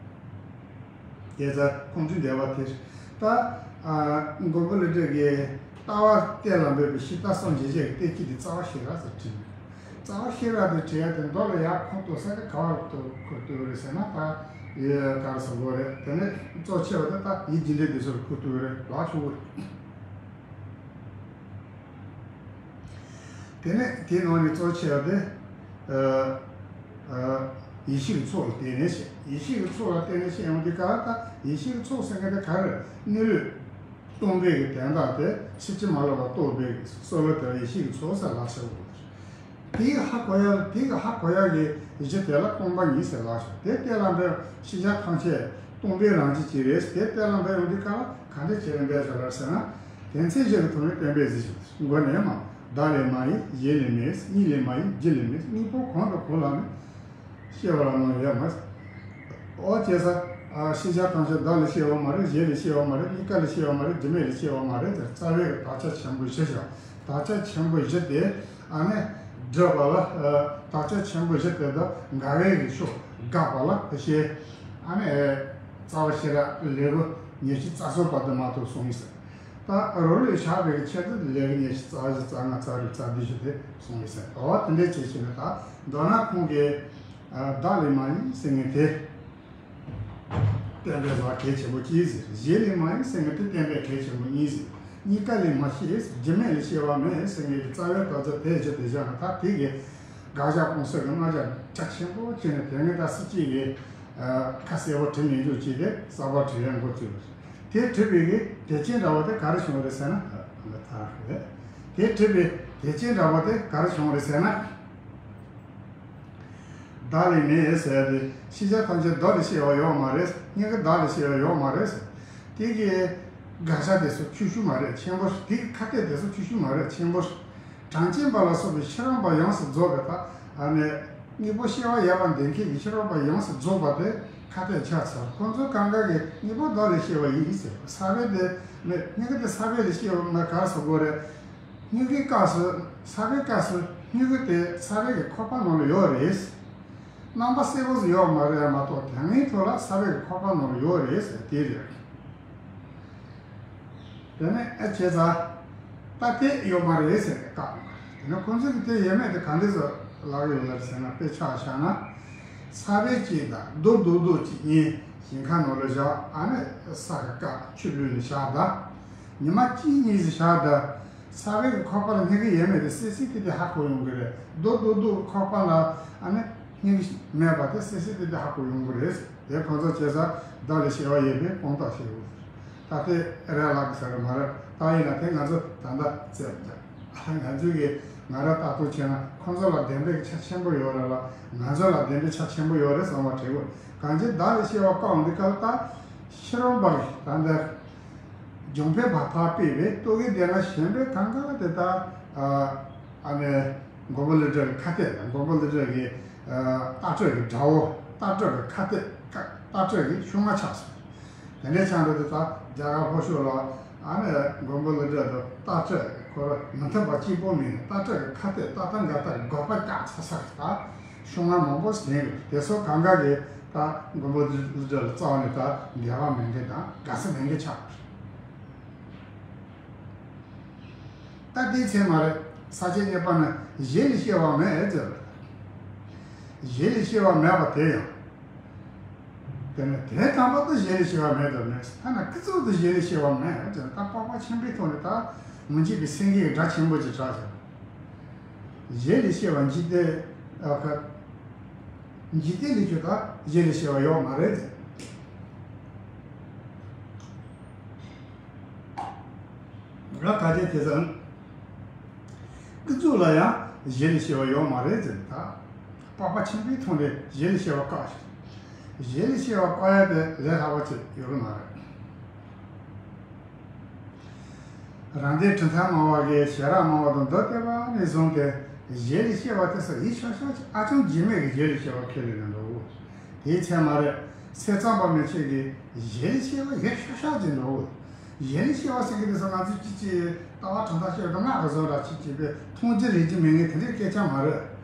དེ་ཚོ་ཁོང་ཚོའི་འདོད་པ་དེ་རེད། ད་ཨ་མགོན་པོ་ཀླུ་སྒྲུབ་ཀྱིས་ལྟ་བ་གཏན་ལ་འབེབས་པའི་ཤིང་རྟ་སངས་རྒྱས་བཅས་ཀྱི་བསྟན་བཅོས་དེ་རྩ་བ་ཤེས་རབ་ཟེར་བྲིས་མེད། རྩ་བ་ཤེས་རབ་དེ་བྲིས་ཡ་དེ་མདོ་ལ་ཡར་ཁུངས་གཏུགས་ས་དེ་ག་བ་ལ་གཏུགས་ཁུངས་གཏུགས་རེད་ཟེར་ན། ད་ཡི་ག་རེ་ཟེར་དགོས་རེད། དེ་ནས་གཙོ་ཆེ་བ་དེ་ད་ཡིད་ཀྱི་འདྲེ་དེ་ཚོར་ཁུངས་གཏུགས་རེད། ལག་ཆོག་གི་རེད། དེ་ནས་དེའི་ནང་ནས་གཙོ་ཆེ་བ་དེ་ཨ་ཨ་ཡེ་ཤེས་ཀྱི་ཚོགས་ལ་བརྟེན་ནས་བཤད། ཡེ་ཤེས་ཀྱི་ཚོགས་ལ་བརྟེན་ནས་བཤད་ཡོང་དུས་ག་ད་ཡེ་ཤེས་ཀྱི་ཚོགས་ཟེར་མཁན་དེ་ག་རེ་རེད། གནས་ལུགས་སྟོང་པའི་གི་དོན་དག་དེ་ཕྱིན་ཅི་མ་ལོག་པར་རྟོགས་པའི་གི་སྲོལ་ལ་དེ་ལ་ཡེ་ཤེས་ཀྱི་ཚོགས་ཟེར་ལབ་བྱ་དགོས། དེ་གི་ཧ་གོ་ཡ་དེ་གི་ཧ་གོ་ཡ་གི་གཞི་དེ་ལ་སྟོང་པ་ཉིད་ཟེར་ལབ་བྱ། དེ་གཏན་ལ་འབེབས། ཤེས་བྱ་ཐམས་ཅད་སྟོང་པའི་རང་བཞིན་ཅིག་རེད། དེ་གཏན་ལ་འབེབས་ཡོང་དུས་ག་ལ་ག་འདྲ་བྱས་ནས་འབེབས་བྱ་ལ་ཟེར་ན། དོན་ཚན་བཞི་གི་ཐོག་ནས་བསྟན་པའི་གཟི་བྱིན་མགོ་ནས་མར། བདག་ལས་མ་ཡིན། གཞན་ལས་མེད། གཉིས་ལས་མ་ཡིན། རྒྱུ་ལས་མེད། གཉིས་པོ་གང་དང་གང་ལ་ནི། སྐྱེ་བ་ལ་ནི་ཡོད་མ། ཨོ་བྱས་ཙང་། ཤེས་བྱ་ཐམས་ཅད་བདག་ལས་སྐྱེ་བ་མ་རེད། གཞན་ལས་སྐྱེ་བ་མ་རེད། གཉིས་ཀ་ལས་སྐྱེ་བ་མ་རེད། རྒྱུ་མེད་ལས་སྐྱེ་བ་མ་རེད། དེ་རྩ་བའི་དག་ཆ་ཆེན་པོ་བཞི་བཞག་དག་ཆ་ཆེན་པོ་བཞི་དེ་ཨ་ནི་སྒྲུབ་པ་ལ། དག་ཆ་ཆེན་པོ་བཞི་དེ་དག་འགལ་བའི་གི་ཕྱོགས་དགག་པ་ལ་དེ་བཤད། ཨ་ནི་རྩ་བ་ཤེས་རབ་ལེའུ་ཉི་ཤུ་རྩ་གསུམ་པ་དེ་མ་གཏོགས་གསུངས་ཡོད་ཟེར། ད་རོ་ལུས་བཞག་པའི་ཆེད་དུ་ལས་ཀྱི་ཉི་ཤུ་རྩ་བཞི་རྩ་ལྔ་རྩ་དྲུག་རྩ་བདུན་ཞིག་དེ་གསུངས་ཡོད་ཟེར། འོ་དེ་འདྲའི་བྱས་བྱས་ནས་ད་མདོར་ན་ཁོང་གིས་བདག་ལས་མ་ཡིན་ཟེར་མཁན་དེ་བསྟན་པའི་ལ་གལ་ཆེན་པོ་གཅིག་ཟེར། གཞན་ལས་མ་ཡིན་ཟེར་མཁན་དེ་བསྟན་པའི་གལ་ཆེན་པོ་གཉིས་ཟེར། གཉིས་ཀ་ལས་མ་སྐྱེས། རྒྱུ་མེད་ལས་སྐྱེ་བ་མེད་ཟེར་མཁན་གྱི་རྩ་བའི་དོན་དེ་བཞི་དེ་བཞག་ན་ད་དེ་གི་དགག་བཞག་སྤོང་ཟེར་གྱི་རྣམ་གཞག་རྒྱ་ཆེན་པོ་བྱས་ནས་དེ་ངས་ད་སྲིད་སྐྱེས་ཀྱི་ཁ་གསལ་པོ་བྲིས་མི་འཇུག་ཅེས་དེ་གསར་པ་བྲིས་ཡ་འགོ་བཙུགས། དེ་བྲིས་པའི་གི་དེ་ཅན་འདྲ་བོ་དེ་ག་རེ་བྱུང་བ་རེད་ཟེར་ན། ད་རེད། དེ་བྲིས་པའི་དེ་ཅན་འདྲ་བོ་དེ་ག་རེ་བྱུང་བ་རེད་ཟེར་ན། བདག་ལས་མེད་ཟེར་ཏེ། ཤེས་བྱ་ཐམས་ཅད་བདག་ལས་སྐྱེ་བ་ཡོད་མ་རེད། སྙིང་གི་བདག་ལས་སྐྱེ་བ་ཡོད་མ་རེད་ཟེར། དེ་གི་དགག་བྱ་དེ་ཚོ་ཆུ་ཤུ་མ་རེད་ཆེན་པོ། དེ་གི་ཁ་གཏད་དེ་ཚོ་ཆུ་ཤུ་མ་རེད་ཆེན་པོ། གྲངས་ཅན་པ་ལ་སོགས་པའི་ཕྱི་རོལ་པ་ཡོངས་སུ་རྫོགས་པའི་ད་ཨ་ནི་དངོས་པོ་སྐྱེ་བ་ཡོད་པ་འདོད་མཁན་གྱི་ཕྱི་རོལ་པ་ཡོངས་སུ་རྫོགས་པ་དེ་ཁ་གཏད་ཆགས་ཚར། ཁོང་ཚོ་གང་ག་གི་དངོས་པོ་བདག་ལས་སྐྱེ་བ་ཡིན་ཟེར། ས་བོན་དེ་མེད། སྙིང་གི་དེ་ས་བོན་ལས་སྐྱེ་བ་མེད་ག་རེ་ཟེར་དགོས་རེད། སྙིང་གི་སྐབས་སུ་ས་བོན་སྐབས་སུ་སྙིང་གི་དེ་ས་བོན་གྱི་ཁོག་པ་ནང་ལ་ཡོད་རེད། རྣམ་པ་གསལ་པོ་ཟིག་ཡོད་མ་རེད་མ་གཏོགས་དེ་སྔའི་ཐོག་ལ་ས་བོན་གྱི་ཁོག་པ་ནང་ལ་ཡོད་རེད་ཟེར་དེ་རེད། དེ་ནས་ཨེ་བྱས་ཙང་། ད་དེ་ཡོད་མ་རེད་ཟེར་ནས་བཀག་ཡོང་བ་རེད། དེ་ནས་ཁོང་ཚོས་ཀྱི་དེ་ཡོད་མེད་དེ་ག་འདྲ་ཟེར་ལབ་ཡོད་ལ་ཟེར་ན། དཔེ་ཆ་བཞག་ན། ས་བོན་གཅིག་དང་རྡོ་རྡོག་རྡོག་གཅིག་གཉིས་ཞིང་ཁ་ནང་ལ་བཞག་ཨ་ནི་ས་གི་བཀབ་ཆུ་བླུགས་ནས་བཞག་ད། ཉི་མ་གཅིག་གཉིས་ཟིག་བཞག་ད། ས་བོན་གྱི་ཁོག་པ་ལ་སྙིང་གི་ཡོད་མེད་དེ་སིལ་སིལ་ཏིག་ཏིག་ཧ་གོ་ཡོང་གི་རེད། རྡོ་རྡོག་རྡོག་གི་ཁོག་པ་ལ་ཨ་ནི་སྙིང་གི་མེད་པ་དེ་སིལ་སིལ་ཏིག་ཏིག་ཧ་གོ་ཡོང་གི་རེད། དེ་ཁོང་ཚོ་བྱས་ཙང་བདག་ལས་སྐྱེ་བ་ཡོད་པའི་དཔང་རྟགས་ཤིག་ཡོད། ད་ལྟའི་ར་ལག་གི་ས་ར་མ་ར་ད་ཡིན་ན་དེ་ང་ཚོ་ད་ལྟ་བཙལ་བ་འདྲ། ང་ཚོས་ཀྱི་ང་ར་ལྟ་རྟོག་བྱས་ན་ཁོང་ཚོ་ལ་བདེན་པའི་ཆ་ཆེན་པོ་ཡོད་རེད་ལ། ང་ཚོ་ལ་བདེན་པའི་ཆ་ཆེན་པོ་ཡོད་རེད་བསམ་པ་དྲན་དགོས། གང་ཅི་བདག་ལས་སྐྱེ་བ་བཀག་འོང་དུས་སྐབས་ད་ཕྱི་རོལ་པར་ད་འདི་འབྱུང་པོའི་བར་ཐག་སྤེལ་བའི་རྟོག་གེ་ལྡན་ལ་ཞེན་པའི་གང་ག་དེ་ད་ཨ་ནི་མགོན་པོ་ཀླུ་སྒྲུབ་ཀྱི་ཁ་གཏད་དང་མགོན་པོ་ཀླུ་སྒྲུབ་ཀྱི་ལྟ་གྲུབ་ཀྱི་དགྲ་བོ། ལྟ་གྲུབ་ཀྱི་ཁ་གཏད། ལྟ་གྲུབ་ཀྱི་ཤུལ་མ་ཆགས་སོང་། དེ་འདྲའི་ཆགས་འགྲོ་དུས་ད་རྒྱ་གར་ལྷོ་ཕྱོགས་ལ་ཨ་ནི་མགོན་པོ་ཀླུ་སྒྲུབ་དང་ལྟ་གྲུབ་ཁོ་ར་མི་མཐུན་པ་གཅིག་པོ་མིན་ནས་ལྟ་གྲུབ་ཀྱི་ཁ་གཏད་ལྟ་སྟངས་འགལ་ལྟ་གི་དགག་པ་རྒྱག་ཚ་ཚ་གི་ད་ཤུལ་མ་མང་པོ་ཟིན་རེད། དེ་ཚོ་གང་ག་གི་ད་མགོན་པོ་ཀླུ་སྒྲུབ་ལ་རྩ་བ་ནས་ད་འགལ་བ་མེད་མཁན་དང་དགའ་ས་མེད་མཁན་ཆགས་པ་རེད། ད་དེའི་ཚེ་མ་རེད། ས་བཅད་གཉིས་པ་ནི་གཞན་ལས་སྐྱེ་བ་མེད་ཟེར། གཞན་ལས་སྐྱེ་བ་མེད་པ་དེ་ཡང་། དེ་ནི་དེ་དམ་པ་དུ་གཞན་ལས་སྐྱེ་བ་མེད་དུ་མེད། ཐ་ན་ཀུན་རྫོབ་ཏུ་གཞན་ལས་སྐྱེ་བ་མེད་ཟེར། ད་འཕགས་པ་ཆེན་པོའི་ཐོག་ནས་ད་མི་འཇིགས་པའི་སེང་གེའི་སྒྲ་ཆེན་པོ་ཅིག་གྲགས་ཤིང་། གཞན་ལས་སྐྱེ་བ་འཇིག་རྟེན་ཨ་ཁ། འཇིག་རྟེན་ལས་ཁྱོད་ད་གཞན་ལས་སྐྱེ་བ་ཡོད་མ་རེད་ཟེར། ང་ག་ཅན་དེ་ཙམ། ཀུན་རྫོབ་ལ་ཡང་གཞན་ལས་སྐྱེ་བ་ཡོད་མ་རེད་ཟེར་ད། འཕགས་པ་ཆེན་པོའི་ཐོག་ནས་གཞན་ལས་སྐྱེ་བ་བཀག་ཞིང་། གཞན་ལས་སྐྱེ་བ་བཀག་ཡ་དེ་ལས་སླ་བ་ཅིག་ཡོད་རེད་མ་རེད། རང་སྡེ་གྲུབ་མཐའ་སྨྲ་བ་གིས་བྱེ་བྲག་སྨྲ་བ་དང་མདོ་སྡེ་པ་ནས་བཟུང་སྟེ་གཞན་ལས་སྐྱེ་བ་དེ་ཚོ་ཡིན་ཤག་ཤག་ཅིག་ཨ་ཅང་རྗེས་མེད་ཀྱི་གཞན་ལས་སྐྱེ་བ་ཁས་ལེན་ནས་འགྲོ། དེའི་ཚད་མ་རེད། སེམས་ཙམ་པ་མན་ཆད་ཀྱིས་གཞན་ལས་སྐྱེ་བ་ཡོད་ཤག་ཤག་ཅིག་འགྲོ། གཞན་ལས་སྐྱེ་བ་ཟེར་གྱི་དེ་ཚོ་ང་ཚོས་ཅི་ཅི་ལྟ་བ་གྲུབ་མཐའ་བཤད་དང་སྔགས་ཀྱི་བཟོ་འདྲ་ཅི་ཅི་པས་མཐོང་རྒྱུ་རེད་ཀྱི་མེད་ངེས་དེ་འདྲའི་སྐད་ཆ་མ་རེད།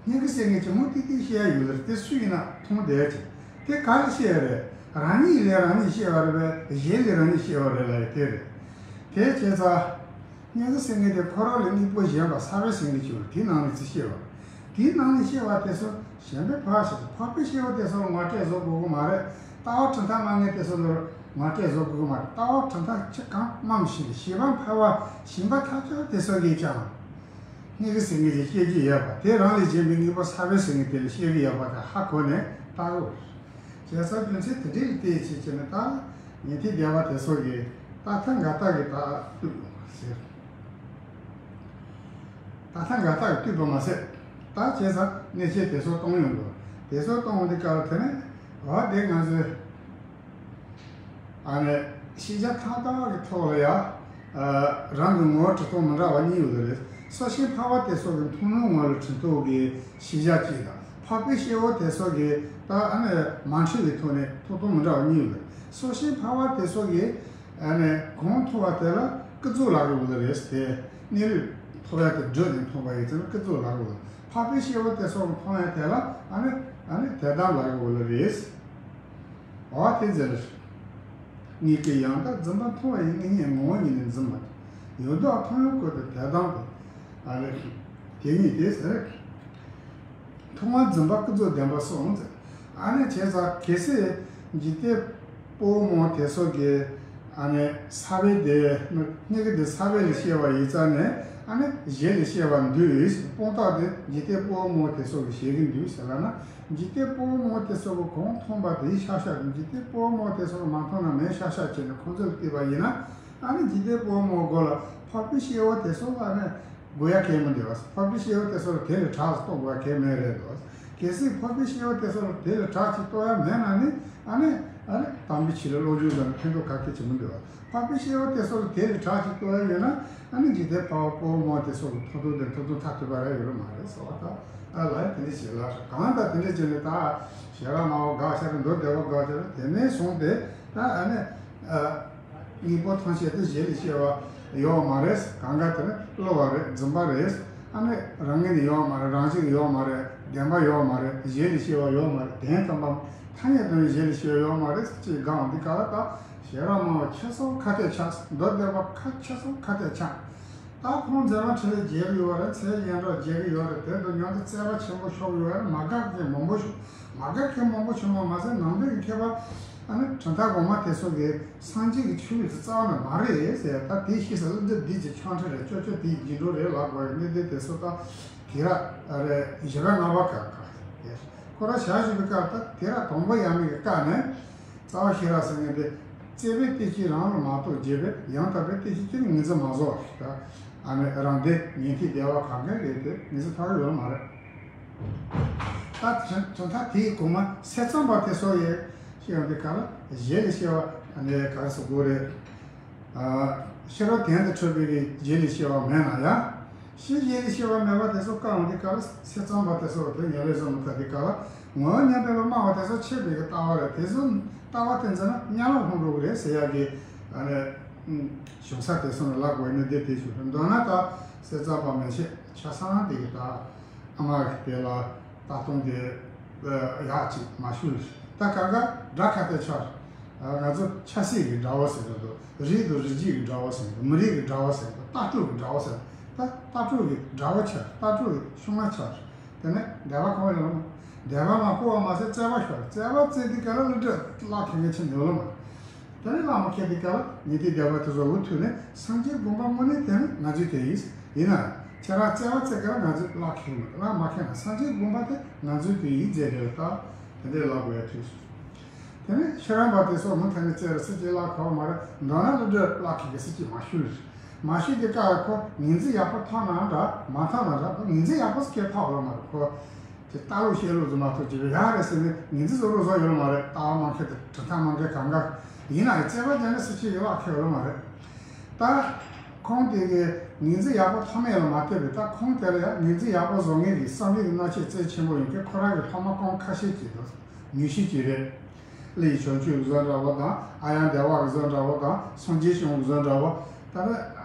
སྙིང་གི་སེང་གེ་ཅིག་མུ་ཏིག་ཏིག་བཤད་ཡ་ཡོད་ལ་དེ་སུ་ཡིན་ན་མཐོང་བསྡད་ཀྱི། དེ་ག་རེ་བཤད་ཡ་རེད། རང་ཉིད་ལས་རང་ཉིད་བཤད་པ་རེད་པས་གཞན་ལས་རང་ཉིད་བཤད་པ་རེད་ལ་ཡ་དེ་རེད། དེ་བྱས་ཙང་། སྙིང་གི་སེང་གེ་དེ་ཁོ་རང་ལས་སྙིང་པོ་གཞན་པ་ས་བོན་ཟེར་གྱི་ཆུ་དེའི་ནང་ནས་ཅི་ཤེས་པ། དེའི་ནང་ནས་ཤེས་པ་དེ་ཚོ་གཞན་པའི་འཕགས་ཤེས་འཕགས་པའི་ཤེས་པ་དེ་ཚོར་ངོ་སྤྲོད་བཟོ་དགོས་ཀྱི་མ་རེད། ལྟ་བ་གྲུབ་མཐའ་སྨྲ་མཁན་དེ་ཚོ་ལ་ངོ་སྤྲོད་བཟོ་དགོས་ཀྱི་མ་རེད། ལྟ་བ་གྲུབ་མཐའ་ཅི་གང་སྨྲ་མི་ཤེས་པའི་ཤེས་པ་འཕར་བ་ཞིམ་པ་ཐག་ཆོད་དེ་ཚོ་གིས་ཀྱང་། སྙིང་གི་སེང་གེ་ཅིག་བཤད་ཀྱི་ཡོད་པ་དེ་རང་ལས་གཞན་པའི་སྙིང་པོ་ས་བོན་ཟེར་མཁན་དེ་ལ་བཤད་ཀྱི་ཡོད་པ་དེ་ཧ་གོ་ནས་ལྟ་དགོས། བྱས་ཙང་རྒྱུ་མཚན་དེ་འདྲའི་བལྟས་བྱས་བྱས་ནས་ད་ཉན་ཐོས་སྡེ་པ་དེ་ཚོ་གིས་ད་ཐང་ག་ད་གི་ད་བཏུས་པ་མ་ཟད། ད་ཐང་ག་ད་གི་བཏུས་པ་མ་ཟད། ད་བྱས་ཙང་གནས་ཆེན་དེ་ཚོ་གཏོང་ཡོང་དགོས། དེ་ཚོ་གཏོང་འོང་དུས་སྐབས་དེ་ནས་འོ་དེ་ང་ཚོས་ཨ་ནི་ཤེས་བྱ་ཐོག་མཐའ་བར་གྱི་ཐོག་ལ་ཡ། རང་གི་ངོ་བོ་གྲུབ་སྟངས་མི་འདྲ་བ་གཉིས་ཡོད་རེད། སོ་ཤིང་འཕར་བ་དེ་ཚོ་གི་མཐོང་སྣང་ངོ་ལ་གྲུབ་སྟངས་ཀྱི་ཤེས་བྱ་གཅིག་དང་ འཕགས་པའི་སྐྱེ་བོ་དེ་ཚོ་གིས་ད་ཨ་ནི་མ་འཁྲུལ་བའི་ཐོག་ནས་ཐོབ་ཐང་མི་འདྲ་བ་གཉིས་ཡོད་རེད། སོ་སྐྱེ་འཕགས་པ་དེ་ཚོ་གིས་ཨ་ནི་གང་ཐོབ་པ་དེ་ལ་ཀུན་རྫོབ་ལབ་ཀྱི་ཡོད་རེད་དེ། གནས་ལུགས་ཐོབ་ཡ་དེ་བསྒྲུབས་ནས་ཐོབ་པ་ཡིན་ཙང་ཀུན་རྫོབ་ལབ་ཀྱི་ཡོད་རེད། འཕགས་པའི་སྐྱེ་བོ་དེ་ཚོ་མཐོང་ཡ་དེ་ལ་ཨ་ནི་ཨ་ནི་དོན་དམ་ལབ་ཀྱི་ཡོད་རེད། འོ་དེ་ཟེར། ངེད་ཀྱི་ཡང་དག་འཛིན་པ་མཐོང་བ་ཡི་དངོས་གཉེན་ངོ་བོ་ཉིད་ནི་འཛིན་མ་ཐུབ། ཡང་དག་མཐོང་བའི་སྐོར་དུ་དོན་དམ་དུ། ཨ་རེ། དེ་ཉིད་དེ་ཟེར། མཐོང་བ་འཛིན་པ་ཀུན་རྫོབ་བདེན་པ་གསུམ་ཟེར། ཨ་ནི་བྱས་ཙང་གལ་སྲིད་འཇིག་རྟེན་དཔའ་བོ་མོ་དེ་ཚོ་གི་ཨ་ནི་ས་བོན་དེ་སྙིང་གི་དེ་ས་བོན་ལ་སྐྱེ་བ་ཡིན་ཙང་ནས་ཨ་ནི་གཞན་ལ་སྐྱེ་བར་འདོད། དཔང་རྟགས་དེ་འཇིག་རྟེན་དཔའ་བོ་མོ་དེ་ཚོ་གི་བྱེད་ཀྱི་འདུག་ཟེར་ལབ་ན། འཇིག་རྟེན་དཔའ་བོ་མོ་དེ་ཚོ་གི་གང་མཐོང་པ་དེའི་ཤ་ཤ་དང་། འཇིག་རྟེན་དཔའ་བོ་མོ་དེ་ཚོ་གི་མ་མཐོང་ན་མེད་ཤ་ཤ་བྱས་ནས་ཁོང་ཚོ་ལ་བལྟས་པ་ཡིན་ན། ཨ་ནི་འཇིག་རྟེན་དཔའ་བོ་མོ་མགོ་ལ་འཕགས་པའི་སྐྱེ་བོ་དེ་ཚོ་ལ་ནི་དགོས་ཡ་གལ་མི་འདུག་འཕགས་པའི་སྐྱེ་བོ་དེ་ཚོ་ལ་དེ་ལས་དྲག་ཏུ་གཏོང་དགོས་ཡ་གལ་མེད་རེད་འདུག་གལ་སྲིད་འཕགས་པའི་སྐྱེ་བོ་དེ་ཚོ་ལ་དེ་ལས་དྲག་ཅིག་གཏོང་ཡ་མེད་ན་ནི། ཨ་ནི་ཨ་ནི་དམ་པའི་ཆོས་ལ་བློ་སྦྱོང་བྱས་ན་ཕན་ཐོགས་ག་གེ་ཅིག་མི་འདུག་འཕགས་པའི་སྐྱེ་བོ་དེ་ཚོ་ལ་དེ་ལས་དྲག་ཅིག་གཏོང་ཡ་ཡོད་ན། ཨ་ནི་འཇིག་རྟེན་འཕགས་པ་དཔའ་བོ་མོ་དེ་ཚོ་གི་ཐོབ་ཐང་དེ་ཐོབ་ཐང་མཐར་ཐུག་པ་རེད་ཡོད་རེད་མ་རེད་ཟེར་བ་དང་། ཨ་ལ་ཡ་དེ་འདྲ་བྱེད་ལ་གང་ལྟར་དེ་འདྲ་བྱས་ནས་ད་ཞེ་དྲག་སྨྲ་བ་དགག་བྱ་རེད། མདོ་སྡེ་པ་དགག་བྱ་རེད། དེ་ནས་བཟུང་སྟེ་ད་ཨ་ནི་ཨ། དངོས་པོ་ཐམས་ཅད་དེ་གཞན་ལས་སྐྱེ་བ་ཡོད་མ་རེད། གང་ག་དེ་ནི་བསླུ་བ་རེད། རྫུན་པ་རེད། ཨ་ནི་རང་ངོས་ནས་ཡོད་མ་རེད། རང་བཞིན་གྱིས་ཡོད་མ་རེད། བདེན་པ་ཡོད་མ་རེད། གཞན་ལས་སྐྱེ་བ་ཡོད་མ་རེད། དོན་དམ་པ་ཐ་སྙད་དུ་གཞན་ལས་སྐྱེ་བ་ཡོད་མ་རེད་ཅེས་དགག་འོང་དུས་སྐབས་ལ་ད་ཞེ་དྲག་སྨྲ་བ་ཁྱད་གསོད་ཁ་གཏད་ཆགས། མདོ་སྡེ་པ་ཁ་ཁྱད་གསོད་ཁ་གཏད་ཆགས། ད་ཁོང་མཛད་པ་འཕྲིན་ལས་རྒྱས་ཀྱི་ཡོད་རེད། མཚན་སྙན་གྲགས་རྒྱས་ཀྱི་ཡོད་རེད། དེ་དང་མཉམ་དུ་བསྩལ་པ་ཆེན་པོ་ཤོར་ཡོད་རེད། མ་དགའ་མཁན་མང་པོ་བྱུང་། མ་དགའ་མཁན་མང་པོ་བྱུང་བ་མ་ཟད་ནང་པའི་མཁས་པ་ཨ་ནི་གྲུབ་མཐའ་གོང་མ་དེ་ཚོ་གིས་སངས་རྒྱས་ཀྱི་ཆོས་ལུགས་དེ་རྩ་བ་ནས་མ་རེད་ཟེར། ད་དེ་ཤེས་ས་ཀླུ་སྒྲུབ་འདི་ཅིག་ཆོ་འཕྲུལ་རེད། ཅོ་ཅོ་དེའི་རྗེས་འགྲོ་རེད་ལབ་དགོས་ཡོད། གནད་དོན་དེ་ཚོ་ད་དེ་ར་རེད། བཞི་པ་ལྔ་པ་ཁ་ཁ་ཁོ་ར་བྱ་བཞིན་པའི་སྐབས་ད་དེ་ར་དང་པོ་ཡང་མིག་གི་བཀའ་ནས། རྩ་བ་ཤེས་རབ་ཟེར་མཁན་དེ། བརྩེ་བའི་བསྟན་བཅོས་རང་ལ་མ་གཏོགས་བརྗེད་པས། ཡང་དག་པའི་བསྟན་བཅོས་ཀྱི་ངོས་འཛིན་མ་བཟོ་བ་ཞིག་དང་། ཨ་ནི་རང་སྡེ་ཉན་ཐོས་སྡེ་པ་གང་ག་རེད་དེ་ངོས་འཛིན་ཐུབ་ཡོད་མ་རེད། ད་དོན་དག་དེའི་གོང་མ་ཐེག་ཆེན་པ་དེ་ཚོ་ཡི་ཤེས་ཡོན་དེ་ག་ལ་གཞན་ལས་སྐྱེ་བ་ཨ་ནི་ག་རེ་ཟེར་དགོས་རེད། ཨ། ཤེས་རབ་དོན་དུ་འཕྲད་པའི་གི་རྗེས་ལས་སྐྱེ་བ་མེད་ན་ཡང་། ཕྱིས་རྗེས་ལས་སྐྱེ་བ་མེད་པ་དེ་ཚོ་བཀག་འོང་དུས་སྐབས་ལ་ཐེག་ཆེན་པ་དེ་ཚོ་དེ་ཉམས་ལེན་བཟོ་མི་ཐུབ་དུས་སྐབས་ལ་ངོ་བོ་ཉམས་པའི་ལ་སྨྲ་བ་དེ་ཚོ་ཆད་པའི་གི་ལྟ་བ་རེད། དེ་ཚོ་ལྟ་བ་དེ་འཛིན་ན་དམྱལ་བ་ལྷུང་འགྲོ་གི་རེད་ཟེར་ཡག་གི་ཨ་ནི་བྱུང་ས་དེ་ཚོ་ནི་ལབ་དགོས་ནི་དེ་དེ་ཞུ་རེད། མདོར་ན་ད་ཐེག་ཆེན་པ་མན་ཆད་ཆ་ཚང་དེ་གི་ད། ཨ་མ་གི་དེ་ལ་ལྟ་སྟངས་དེ་ཡག་ཅིག་མ་ཞུ། ད་གང་ག་འདྲ་ཁ་གཏད་ཆགས། ང་ཚོ་ཆབ་སྲིད་ཀྱི་དགྲ་བོ་ཟེར་གྱི་འདུག་རིགས་དང་རིགས་རྒྱུད་ཀྱི་དགྲ་བོ་ཟེར་གྱི་འདུག་མི་རིགས་ཀྱི་དགྲ་བོ་ཟེར་གྱི་འདུག་ལྟ་གྲུབ་ཀྱི་དགྲ་བོ་ཟེར་གྱི་འདུག་ད་ལྟ་གྲུབ་ཀྱི་དགྲ་བོ་ཆགས། ལྟ་གྲུབ་ཀྱི་ཤུལ་མ་ཆགས། དེ་ནས་སྡེ་པ་གང་ཡོད་ལ་མ། སྡེ་པ་མ་བསྐོ་བ་མ་ཟད་བརྩེ་བ་ཤོར། བརྩེ་བ་བརྩེ་དུས་ག་ལ་ཀླུ་སྒྲུབ་བརླག་ཁེལ་མཁན་ཆེན་ཡོད་ལ་མ། དེ་ནས་བླ་མ་མཁས་དེ་ག་ལ་ཉན་ཐོས་སྡེ་པ་དེ་ཚོ་འུ་ཐུག་ནས་སངས་རྒྱས་དགོངས་པ་དངོས་གནས་དེ་ནི་ང་ཚོའི་དེ་ཡིན། ཡིན་ན་ཁྱེད་རང་བརྩེ་བ་བརྩེ་ག་ལ་ང་ཚོས་བརླག་ཁེལ་མ་རེད། བླ་མ་མཁས་ན་སངས་རྒྱས་དགོངས་པ་དེ་ང་ཚོའི་དེ་ཡིན་ཟེར་རེད། ད་དེ་འདྲའི་ལབ་དགོས་ཡ་ཐུག་སོང་། དེ་ནས་ཤེས་རབ་པ་དེ་ཚོ་མུ་མཐའ་ནས་བརྩེ་རུ་སྲིད་ཇུས་བརླག་ཁེལ་མ་རེད། མདོར་ན་ཀླུ་སྒྲུབ་བརླག་ཁེལ་གི་སྲིད་ཇུས་མ་ཞུ་རེད། མ་ཞུ་དེ་ཀ་ཁོ་ངོས་འཛིན་ཡག་པོ་ཐོབ་ན་འདྲ་མ་ཐོབ་ན་འདྲ། ངོས་འཛིན་ཡག་པོ་སྐྱེ་ཐོབ་ལ་མ་རེད། ཁོ་དེ་ལྟ་ལུགས་བཤད་ལུགས་ཚོ་མ་གཏོགས་ཅི་ཡོད་ཡག་རེད་ཟེར་ནས་ངོས་འཛིན་བཟོ་རོགས་བཟོ་ཡོད་མ་རེད། ལྟ་བ་མ་མཁས་དང་གྲུབ་མཐའ་མ་མཁས་གང་ག་ཡིན་ན་ཡང་བརྩེ་བ་ཅན་ནི་སྲིད་ཇུས་ཡོད་བ་ཁེལ་ཡོད་མ་རེད། ད་ཁོང་དེ་གི་ངོས་འཛིན་ཡག་པོ་ཐོབ་མེད་ལ་མ་ལྟོས་པའི་ད་ཁོང་དེ་ལ་ཡང་ངོས་འཛིན་ཡག་པོ་བཟོ་མཁན་གྱི་བསམ་གཏན་གྱི་གནོད་བྱེད་རྩལ་ཆེན་པོ་ཡོད་མཁན་ཁོ་རང་གི་སློབ་མ་ཁོང་ཁ་ཤས་ཅིག་དང་ཉུང་ཤས་ཅིག་རེད། གླིང་བྱང་ཆུབ་བཟོ་འདྲ་བོ་དང་ཨཱརྱ་དེ་བ་གི་བཟོ་འདྲ་བོ་དང་སངས་རྒྱས་བྱུང་གི་བཟོ་འདྲ་བོ། ད་ནི་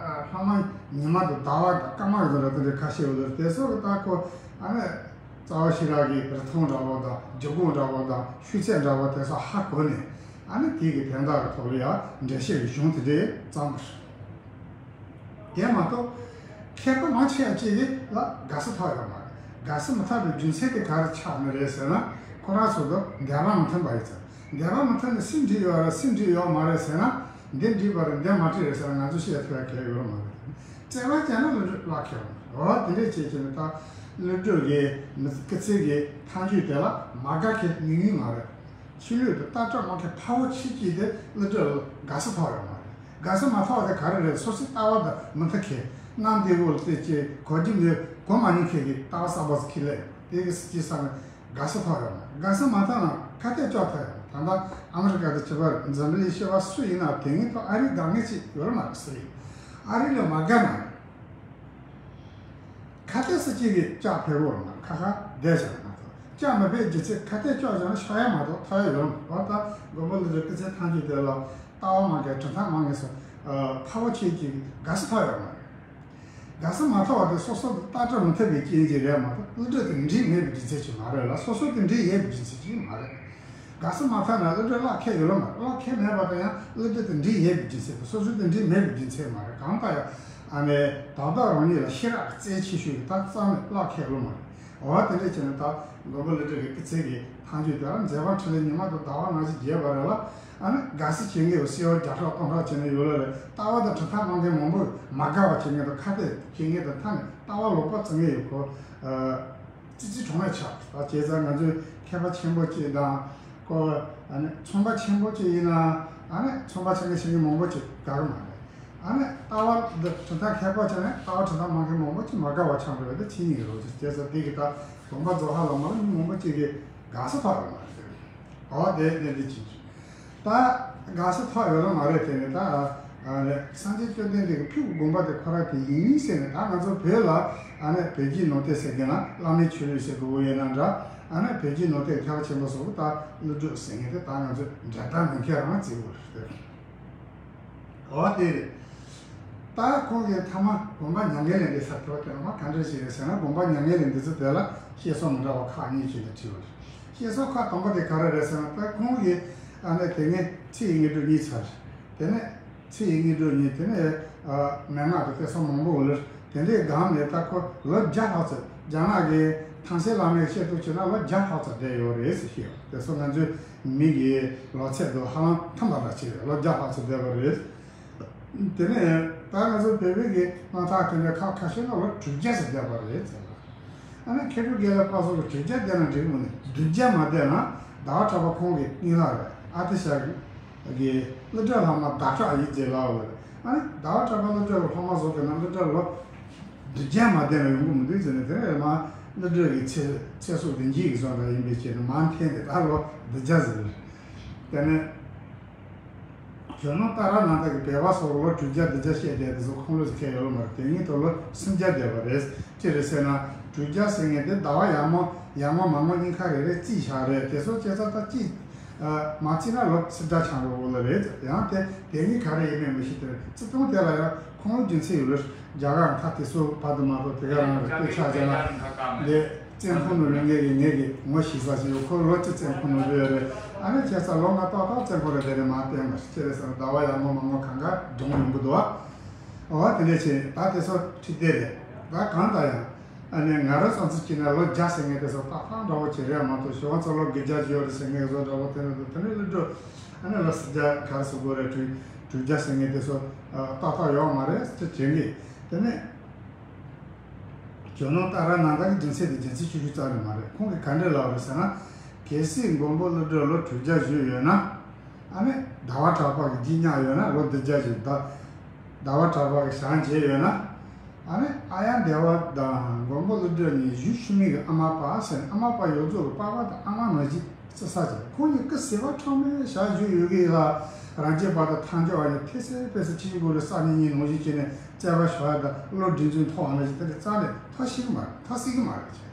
སློབ་མ་ཉི་མ་དང་ཟླ་བ་དང་སྐར་མ་གི་བཟོ་འདྲ་དེ་འདྲ་ཁ་ཤས་ཡོད་རེད། དེ་ཚོ་གི་ད་ཁོ་ཨ་ནི། རྩ་བ་ཤེས་རབ་ཀྱི་རིགས་མཐོང་འདྲ་བོ་དང་རྒྱུད་སྐུད་འདྲ་བོ་དང་ཤུགས་ཚད་འདྲ་བོ་དེ་ཚོ་ཧ་གོ་ནས་ཨ་ནི་དེ་གི་དོན་དག་གི་ཐོག་ལ་ཡང་འགྲེལ་བཤད་ཀྱི་གཞུང་དེ་འདྲས་བརྩམས་པ་རེད། དེ་མ་གཏོགས་མཁས་པ་མང་ཆེ་བ་ཅིག་གིས་ལ་དགའ་བསུ་ཐོབ་ཡོད་མ་རེད། དགའ་བསུ་མི་ཐོབ་པའི་རྒྱུ་མཚན་དེ་ག་རེ་ཆགས་ནི་རེད་ཟེར་ན། ཁོ་རང་ཚོ་དང་འདོད་པ་མི་མཐུན་པ་ཡིན་ཙང་། འདོད་པ་མི་མཐུན་ནི་སུས་འགྲིག་ཡོད་རེད་སུས་འགྲིག་ཡོད་མ་རེད་ཟེར་ན། འདི་འགྲིག་པ་རེད་འདི་མ་འགྲིག་རེད་ཟེར་ན་ང་ཚོས་བཤད་ཐུབ་ཡ་གང་ཡང་ཡོད་མ་རེད། བརྩེ་བ་ཅན་ལ་ཀླུ་སྒྲུབ་བརླག་ཁེལ་བ་རེད། འོ་དེ་འདྲས་བྱས་བྱས་ནས་ད་ཀླུ་སྒྲུབ་ཀྱི་མི་སྐུ་ཚེ་གི་མཐའ་མཇུག་དེ་ལ་མ་དགའ་མཁན་ཉུང་ཉུང་མ་རེད། ཆོས་ལུགས་དེ་ལྟ་གྲུབ་མ་མཁས་ཕ་བོ་ཆེ་གཅིག་དེ་ཀླུ་སྒྲུབ་ལ་དགའ་བསུ་ཐོབ་ཡོད་མ་རེད། དགའ་བསུ་མ་ཐོབ་པ་དེ་ག་རེ་རེད། སོ་སོའི་ལྟ་བ་དང་མི་མཐུན་མཁན། གནམ་བདེ་བོ་ལ་བལྟས་ཀྱི་གོ་རྒྱུ་མེད་གོ་མ་མྱོང་མཁན་གྱི་ལྟ་བ་གསར་པ་ཟིག་ཁས་ལེན་དེ་གི་སྲིད་ཇུས་བསམ་ནས། དགའ་བསུ་ཐོབ་ཡོད་མ་རེད། དགའ་བསུ་མ་ཐོབ་ན་ཁ་གཏད་གཅོག་ཐུབ་ཡོད་མ་རེད། ད་ལྟ་ཨ་མི་རི་ཀ་དང་བྱེད་པར་འཛམ་བུ་གླིང་སྤྱི་པ་སུ་ཡིན་ན་དེ་སྔོན་དུ་ཨ་རིའི་དགའ་ངེས་ཅིག་ཡོད་མ་རེད་ཟེར་ཡིན། ཨ་རི་ལ་མ་དགའ་ན་ཁ་གཏད་སྲིད་ཇུས་ཀྱི་ལྕགས་ཕེབས་ཡོད་མ་རེད། ཁ་ཁ་བསྡད་བྱས་མ་གཏོགས། སྐྱ་མི་ཕོད་རྒྱུ་མཚན་ཁ་གཏད་གཅོག་བཞག་ན་ཤོར་ཡ་མ་གཏོགས་ཐར་ཡ་ཡོད་མ་རེད། འོ་ད་མགོན་པོ་ཀླུ་སྒྲུབ་སྐུ་ཚེ་ཐམས་ཅད་དེ་ལ་ལྟ་བ་མང་གི་གྲུབ་མཐའ་མང་གི་སོ་ཕ་བོ་ཁྱེད་ཀྱིས་དགའ་བསུ་ཐོབ་ཡོད་མ་རེད། དགའ་བསུ་མ་ཐོབ་པ་དེ་སོ་སོ་ལྟ་གྲུབ་མི་ཐུབ་པའི་རྐྱེན་གྱིས་རེད་མ་གཏོགས་ཀླུ་སྒྲུབ་དེ་འགྲིག་མེད་པའི་རྒྱུ་མཚན་ཅིག་མ་རེད་ལ། སོ་སོ་དེ་འགྲིག་ཡས་པའི་རྒྱུ་མཚན་ཅིག་མ་རེད། དགའ་བསུ་མ་ཐོབ་ན་ཀླུ་སྒྲུབ་གླགས་ཁེལ་ཡོད་ལ་མ་རེད། གླགས་ཁེལ་མེད་པ་དང་ཡང་ཀླུ་སྒྲུབ་དེ་འགྲིག་ཡས་པའི་རྒྱུ་མཚན་དང་སོ་སོ་དེ་འགྲིག་མེད་པའི་རྒྱུ་མཚན་མ་རེད། གང་ལྟར་ཡང་ཨ་ནི་བདག་བདག་རང་ཉིད་ལ་ཤེས་རབ་རྩལ་ཆེ་ཤོས་ཀྱི་ད་རྩ་ནས་གླགས་ཁེལ་ཡོད་མ་རེད། འོ་དེ་འདྲ་བྱས་ན་ད་མགོན་པོ་ཀླུ་སྒྲུབ་ཀྱི་སྐུ་ཚེ་གི་ཐམས་ཅད་དེ་ལ་མཛད་པ་འཕྲིན་ལས་ཉི་མ་དང་ཟླ་བ་ནང་བཞིན་རྒྱས་པ་རེད་ལ། ཨ་ནི་དགའ་བསུ་བྱེད་མཁན་ཡོད་སེ་བ་བརྒྱ་ཕྲག་སྟོང་ཕྲག་བྱས་ནས་ཡོད་ལ་རེད། ལྟ་བ་དང་གྲུབ་མཐའ་སྨྲ་མཁན་མང་པོས་མ་དགའ་བ་བྱེད་མཁན་དང་ཁ་གཏད་བྱེད་མཁན་དང་མཐའ་ནས་ལྟ་བ་ལོག་པ་བརྩི་མཁན་ཡོད་ཁོ། ཙི་ཙི་གྲོང་ལ་ཆགས་ད་བྱས་ཙང་ང་ཚོས་མཁས་པ་ཆེན་པོ་གཅིག་དང་ཁོ་ཨ་ནི་ཚོང་པ་ཆེན་པོ་གཅིག་ཡིན་ན་ཨ་ནི་ཚོང་པ་ཆེན་པོ་ཆེན་པོ་མང་པོ་གཅིག་དགའ་གི་མ་རེད། ཨ་ནི་ལྟ་བ་འདི་གྲུབ་མཐའ་མཁས་པོ་བྱས་ནས་ལྟ་བ་གྲུབ་མཐའ་མ་མཁས་མང་པོ་གཅིག་མ་དགའ་བ་ཆགས་འགྲོ་བས་ད་ཆི་ཉིན་རོ་ཅིག་བྱས་ཙང་དེ་གི་ད་དགོངས་པ་རྫོགས་ཧ་ལ་མ་ལ་མི་མང་པོ་གཅིག་གིས་དགའ་བསུ་ཐོབ་ཡོད་མ་རེད། འོ་དེ་དེ་འདི་ཅིག་ཅིག་ད་དགའ་བསུ་ཐོབ་ཡོད་ལ་མ་རེད། དེ་ནི་ད་ཨ་ནི་སངས་རྒྱས་བཅོམ་ལྡན་འདས་ཀྱི་ཕུགས་དགོངས་པ་དེ་ཁོ་རང་དེ་ཡིན་ཟེར་ནས་ད་ང་ཚོ་བོད་ལ་ཨ་ནི་བོད་བརྒྱུད་ནང་བསྟན་ཟེར་མཁན་ལ་བླ་མའི་ཆོས་ལུགས་ཟེར་དགོས་ཡོད་ན་འདྲ། ཨ་ནི་བོད་བརྒྱུད་ནང་བསྟན་མཁས་པ་ཆེན་པོ་སོགས་ད་ཀླུ་སྒྲུབ་ཟེར་མཁན་དེ་ད་ང་ཚོས་འགྲན་ཟླ་མི་འཁེལ་རང་བརྩི་དགོས་རེད། འོ་དེ་རེད། ད་ཁོང་གིས་ཐ་མ་དགོངས་པ་མྱ་ངན་ལས་འདས་ས་ཐོབ་དེ་ལ་མ་ག་འདྲ་ཞིག་རེད་ཟེར་ན། དགོངས་པ་མྱ་ངན་ལས་འདས་ཚུལ་དེ་ལ་བཤད་སྲོལ་མི་འདྲ་བ་ཁག་གཉིས་ཤིག་ལ་དྲིས་པ་རེད། བཤད་སྲོལ་ཁག་དང་པོ་དེ་ག་རེ་རེད་ཟེར་ན། ད་ཁོང་གིས་ཨ་ནི་དེ་སྔའི་ཚེ་ཡི་དངོས་གྲུབ་གཉིས་ཚར། དེ་ནས་ཚེ་ཡི་དངོས་གྲུབ་གཉིས། དེ་ནས་མན་ངག་དང་དེ་སོགས་མང་པོ་ཡོད་ལ། དེ་འདྲའི་སྒང་ནས་ད་ཁོ་ལོ་བརྒྱ་ལྷག་ཙམ་རྒྱ་ནག་གི་ཐང་སེ་བླ་མའི་བཤད་སྲོལ་བྱས་ན་ལོ་བརྒྱ་ལྷག་ཙམ་བསྡད་ཡོད་རེད་ཟེར་བཤད། དེ་སོགས་ང་ཚོའི་མི་གི་ལོ་ཚད་དང་ཧ་ལམ་མཐུན་པ་འདྲ་ཅིག་རེད། ལོ་བརྒྱ་ལྷག་ཙམ་བསྡད་པ་རེད། དེ་ནས་ད་ང་ཚོ་བོད་པའི་གི་དམག་འཐབ་དེ་འདྲ་ཁག་ཁ་ཤས་ལ་ལོ་དྲུག་བརྒྱ་ཙམ་བསྡད་པ་རེད་ཟེར་ལ། ཨ་ནི་མཁས་གྲུབ་དགེ་ལེགས་དཔལ་བཟང་གིས་དྲུག་བརྒྱ་བསྡད་ན་འགྲིག་གི་མི་འདུག་དྲུག་བརྒྱ་མ་བསྡད་ན་ཟླ་བ་གྲགས་པ་ཁོང་གི་གཉིས་ལ་རེད། ཨ་ཏི་ཤ་གི་གི་ཀླུ་སྒྲུབ་ལྷག་མ་ཟླ་གྲགས་ཡིན་ཅེས་ལབ་པ་རེད། ཨ་ནི་ཟླ་བ་གྲགས་པ་ཀླུ་སྒྲུབ་ལྷག་མ་བཟོ་དགོས་ན་ཀླུ་སྒྲུབ་ལོ་དྲུག་བརྒྱ་མ་བསྡད་ན་ཡོང་གི་མི་འདུག་ཟེར་ནས། དེ་ནས་མ་ཀླུ་སྒྲུབ་ཀྱི་ཚེ་ཚེ་སྲོག་དེ་འཇིག་གི་བཟོ་འདྲ་ཡིན་པའི་ཆེད་དུ་མ་འཐེན་ཏེ་ད་ལོ་དྲུག་བརྒྱ་ཟེར། དེ་ནས། ཇོ་ནང་ཏཱ་ར་ནཱ་ཐ་གིས་བོད་པ་སོགས་ལོ་དྲུག་བརྒྱ་བདུན་བརྒྱ་བཤད་བསྡད་དེ་ཚོ་ཁུངས་ལུང་ཁེལ་ཡོད་མ་རེད། དེ་ཉིད་དུ་ལོ་སུམ་བརྒྱ་བསྡད་པ་རེད། ཅི་རེད་ཟེར་ན། དྲུག་བརྒྱ་ཟེར་མཁན་དེ་ཟླ་བ་ཡར་ངོ་ཡར་ངོ་མར་ངོ་གཉིས་ཀ་རེ་རེ་བརྩིས་བཞག་རེད། དེ་ཚོ་བྱས་ཙང་ད་ཅི་མ་བརྩིས་ན་ལོ་སུམ་བརྒྱ་ཆགས་འགྲོ་གི་རེད། ཡང་དེ་དེ་ཉིད་ག་རེ་ཡིན་མིན་མི་ཤེས། དེ་བརྩི་སྟངས་དེ་ལ་ཡང་ཁུངས་ལུང་རྒྱུ་མཚན་ཡོད་རེད། རྒྱ་གར་མཐའ་དེ་ཚོ་བར་དུ་མ་གཏོགས་དེ་ག་རང་རེད། དཔེ་ཆ་བྱས་ན་འདི། བཙན་ཁོང་ནང་ལོགས་ངེད་ཀྱི་ངེད་ཀྱི་ངོ་ཤེས་ས་ཞིག་ཡོད། ཁོ་ལོ་གཅིག་བཙན་ཁོང་ནང་ལོགས་ཡོད་རེད། ཨ་ནི་བྱས་ཙང་ལོ་ལྔ་ཏག་ཏག་བཙན་ཁོང་ལ་བསྡད་ནས་མར་བསྟན་པ་ཞིག་ཅི་རེད་ཟེར་ན། ཟླ་བ་ཡར་ངོ་མར་ངོ་གང་ག་སྦྱོང་ཡོང་གི་འདུག་བ། འོ་དེ་འདྲ་བྱས་ད་དེ་ཚོ་ཁྲིད་བསྡད་རེད། ད་གང་ལྟར་ཡང་ཨ་ནི་ང་རང་བསམ་ཚུལ་བྱས་ན་ལོ་བརྒྱ་ཟེར་མཁན་དེ་ཚོ་ཏག་ཏག་འདྲ་བོ་ཅིག་རེད་མ་གཏོགས། ཞོགས་ཚོ་ལོ་བརྒྱད་བརྒྱ་ཅིག་ཡོད་རེད་ཟེར་མཁན་བཟོ་འདྲ་བོ། དེ་ནས་དེ་ནས་ཀླུ་སྒྲུབ་ཨ་ནི་ལོ་སུམ་བརྒྱ་ག་རེ་ཟེར་དགོས་རེད། དྲུག་དྲུག་བརྒྱ་ཟེར་མཁན་དེ་ཚོ་ཏག་ཏག་ཡོད་མ་རེད་ཅེས་དྲན་གི། དེ་ནས། ཇོ་ནང་ཏཱ་ར་ནཱ་ཐ་གི་སྡེ་ཚན་དེ་སྡེ་ཚན་ཆུང་ཆུང་རྩ་ནས་མ་རེད། ཁོང་གིས་ག་འདྲས་ལབ་རེད་ཟེར་ན། གལ་སྲིད་མགོན་པོ་ཀླུ་སྒྲུབ་ལོ་དྲུག་བརྒྱ་བཞུགས་ཡོད་ན། ཨ་ནི་ཟླ་བ་གྲགས་པ་གིས་རྗེས་བསྙེགས་ཡོད་ན། ལོ་བདུན་བརྒྱ་བཞུགས་ཟླ་ཟླ་བ་གྲགས་པ་གིས་ཞལ་མཇལ་ཡོད་ན། ཨ་ནི་ཨཱརྱ་དེ་ཝ་དང་མགོན་པོ་ཀླུ་སྒྲུབ་གཉིས་བཞུགས་ཤུལ་མིག་གི་ཨ་མ་པ་ཟེར་ནས། ཨ་མ་པ་ཡོངས་རྫོགས་ཀྱི་པ་ཕ་དང་ཨ་མ་ནང་བཞིན། རྩི་ས་ཅན་ཁོང་གཉིས་སྐུ་ཟེ་བ་ཁྲ་མོའི་ཞལ་བཞུགས་ཡོད་ཀྱི་ལ། རང་རྒྱུད་པ་དང་ཐལ་འགྱུར་བ་གཉིས་ཐེ་སེ་ཕེ་སེ་ཆི་གུ་རུ་ས་གཉིས་གཉིས་ནང་བཞིན་བྱས་ནས་རྩོད་པ་ཤོར་ཡ་དང་བློ་འདྲེན་ཚུལ་མཐོང་བ་ནང་བཞིན་དེ་འདྲ་རྩ་ནས་ཐོགས་སྲིད་ཀྱི་མ་རེད། ཐོགས་སྲིད་ཀྱི་མ་རེད་ཅེས།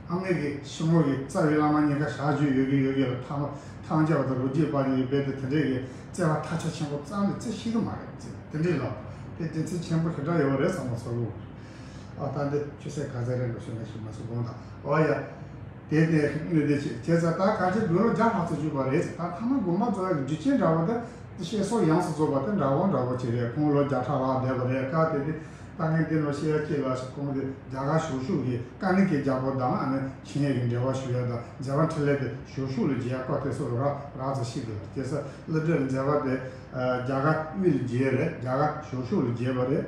ཨ་མའི་གི་ཤི་མོ་གི་རྩ་བའི་བླ་མ་གཉིས་ཀ་ཞལ་བཞུགས་ཡོད་ཀྱི་ཡོད་ཀྱི་ལ། ཐལ་ཐལ་འགྱུར་བ་དང་རང་རྒྱུད་པ་གཉིས་རྦད་དེ་དེ་འདྲས་ཀྱི་རྩོད་པ་ཐལ་ཆ་ཆེན་པོ་རྩ་ནས་རྩི་ཤེས་ཀྱི་མ་རེད་ཅེས། དེ་འདྲས་ལ་དེ་སྡེ་ཚན་ཆེན་པོ་ཞེ་དྲག་ཡོད་རེད་བསམ་པ་ཚོར་གི། ཨ་ད་འདི་ཆུ་ཚོད་ག་ཚོད་རེད་འགྲོ་ཤེས་ན་ཤེས་མ་སོང་དགོངས་དག། ཨོ་ཡ། དེ་ནས་གནས་དེ་བྱས་བྱས་ཙང་ད་གང་ཅི་དགུང་ལོ་བརྒྱ་ལྷག་ཙམ་བཞུགས་པ་རེད། ད་ཐ་མ་དགོངས་པ་རྫོགས་ཡག་གི་རྒྱུ་རྐྱེན་འདྲ་བོ་དེ་འདི་བཤད་སྲོལ་ཡོངས་སུ་རྫོགས་པ་དེ་འདྲ་བོ་འདྲ་བོ་ཅིག་རེད། ཁོང་ལོ་བརྒྱ་ཕྲག་ལྷག་བསྡད་པ་རེད། སྐབས་དེ་དུས་ད་ངས་འདི་ནང་བཤད་ཡག་ཅིག་ལ་ཁོང་དེ་རྒྱ་གར་ཞོ་ཤུག་གི་ཀ་ནི་ཀའི་རྒྱལ་པོ་དང་ཨ་ནི་ཆིངས་ཡིག་གི་འབྲེལ་བ་ཞུ་ཡག་དང་མཛད་པ་འཕྲིན་ལས་དེ་ཞོ་ཤུག་ལ་མཇལ་ཡག་སྐབས་དེ་ཚོ་རག་རག་ཙམ་ཞིག་འདུག། བྱས་ཙང་ཀླུ་སྒྲུབ་མཛད་པ་དེ་རྒྱ་གར་དབུས་ལ་མཇལ་རེད། རྒྱ་གར་ཞོ་ཤུག་ལ་མཇལ་བ་རེད།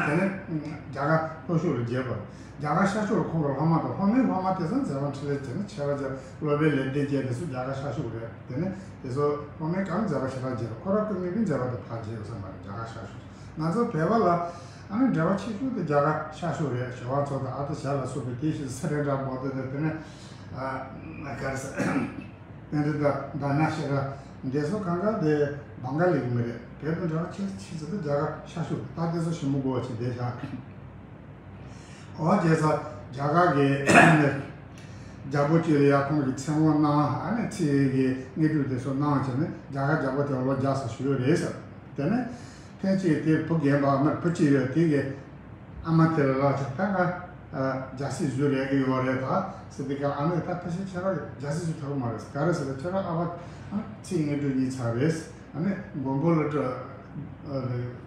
དེ་ནས་རྒྱ་གར་ལྷོ་ཕྱོགས་ལ་མཇལ་བ། རྒྱ་གར་ཤར་ཕྱོགས་ལ་ཁོང་གི་ལྷག་མ་དང་། ལྷག་མའི་ལྷག་མ་དེ་ཚོ་མཛད་པ་འཕྲིན་ལས་བྱས་ནས་ཆེ་བ་བྱས། སློབ་དཔོན་ལེགས་ལྡན་རྒྱས་དེ་ཚོ་རྒྱ་གར་ཤར་ཕྱོགས་རེད། དེ་ནས་དེ་ཚོ་ལྷག་མའི་སྐབས་མཛད་པ་ཞེ་དྲག་མཇལ། ཁོ་རང་སྐུ་ངོ་མི་མཛད་པ་དེ་ཕར་མཇལ་ཡོད་ས་མ་རེད། རྒྱ་གར་ཤར་ཕྱོགས། ང་ཚོ་བོད་པ་ལ་ཨ་ནི་འབྲེལ་བ་ཆེ་ཤོས་དེ་རྒྱ་གར་ཤར་ཕྱོགས་རེད། ཞོ་བ་ཚོ་དང་ཨ་ཏི་ཤ་ལ་སོགས་པའི་དེ་བཞིན་སི་རེ་འདྲ་མོ་དེ་དང་། དེ་ནས་ཨ་ག་རེ་ཟེར། པཎྜི་ཏ་དྷ་ན་ཤེ་ར་འདི་ཚོ་གང་ག་དེ་བང་ག་ལི་གི་མི་རེད། བོད་དང་འབྲེལ་བ་ཆེ་ཆེ་ཙམ་དེ་རྒྱ་གར་ཤར་ཕྱོགས། ད་དེ་ཚོ་ཞིབ་མོ་གོ་བ་ཅིག་བསྡད་ཤག། འོ་བྱས་ཙང་རྒྱ་གར་གྱི་ རྒྱལ་པོ་གཅིག་ལ་ཡ་ཁོང་གི་མཚན་དབང་གནང་། ཨ་ནི་ཚེ་ཡི་གི་དངོས་གྲུབ་དེ་ཚོ་གནང་བྱས་ནས་རྒྱ་གར་རྒྱལ་པོ་དེ་ལོ་བརྒྱ་ཙམ་བཞུགས་ཡོད་རེད་ཟེར། དེ་ནས་ཐེངས་གཅིག་དེ་བུ་རྒན་པ་ཨ་མར་བུ་གཅིག་ཡོད། དེ་གི་ཨ་མ་དེ་ལ་ལབ་བྱས། ད་ང་རྒྱལ་སྲིད་བཟུང་རན་གི་ཡོད་རེད་ད་ཟེར། དེ་ག་ཨ་མས་ད་ཕལ་ཆེར་ཁྱེད་རང་རྒྱལ་སྲིད་བཟུང་ཐུབ་ཀྱི་མ་རེད་ཟེར། ག་རེ་ཟེར་ན་ཁྱེད་རང་ཨ་ཕ་ཚེ་ཡི་དངོས་གྲུབ་རྙེད་ཚར་རེད། ཨ་ནི་མགོན་པོ་ཀླུ་སྒྲུབ་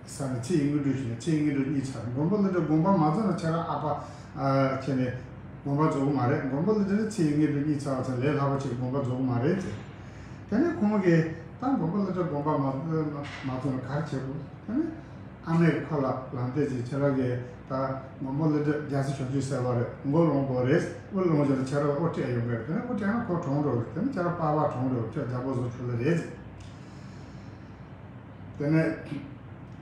ས་ནས་ཚེ་ཡི་དངོས་གྲུབ་ཞུས་ནས་ཚེ་ཡི་དངོས་གྲུབ་རྙེད་ཚར། མགོན་པོ་ཀླུ་སྒྲུབ་དགོངས་པ་མ་རྫོགས་ན་ཁྱེད་རང་ཨ་ཕ་ཁྱེད་ནས་དགོངས་པ་རྫོགས་ཀྱི་མ་རེད། མགོན་པོ་ཀླུ་སྒྲུབ་ནི་ཚེ་ཡི་དངོས་གྲུབ་རྙེད་ཚར་བ་ཚོ་ལས་སླ་པོ་ཅིག་དགོངས་པ་རྫོགས་ཀྱི་མ་རེད་ཟེར། དེ་ནས་ཁོང་གིས་ད་མགོན་པོ་ཀླུ་སྒྲུབ་དགོངས་པ་མ་མ་རྫོགས་ན་ག་རེ་བྱེད་དགོས། དེ་ནས་ཨ་མས་ཁོ་ལ་ལམ་སྟོན་བྱས། ཁྱེད་རང་གིས་ད་མགོན་པོ་ཀླུ་སྒྲུབ་རྒྱལ་སྲིད་བྱང་ཆུབ་སེམས་དཔའ་རེད། མགོ་ལོན་དགོས་རེད། དབུ་ལོན་བྱས་ན་ཁྱེད་རང་དབུ་སྤྲད་ཡོང་གི་རེད། དེ་ནས་དབུ་སྤྲད་ན་ཁོ་གྲོངས་འགྲོ་གི་རེད། དེ་ནས་ཁྱེད་རང་པགས་པ་གྲོངས་འགྲོ་གི་རེད། ཁྱེད་རྒྱལ་པོ་བཟོ་ཆོག་ལེ་རེད་ཟེར། དེ་ནས་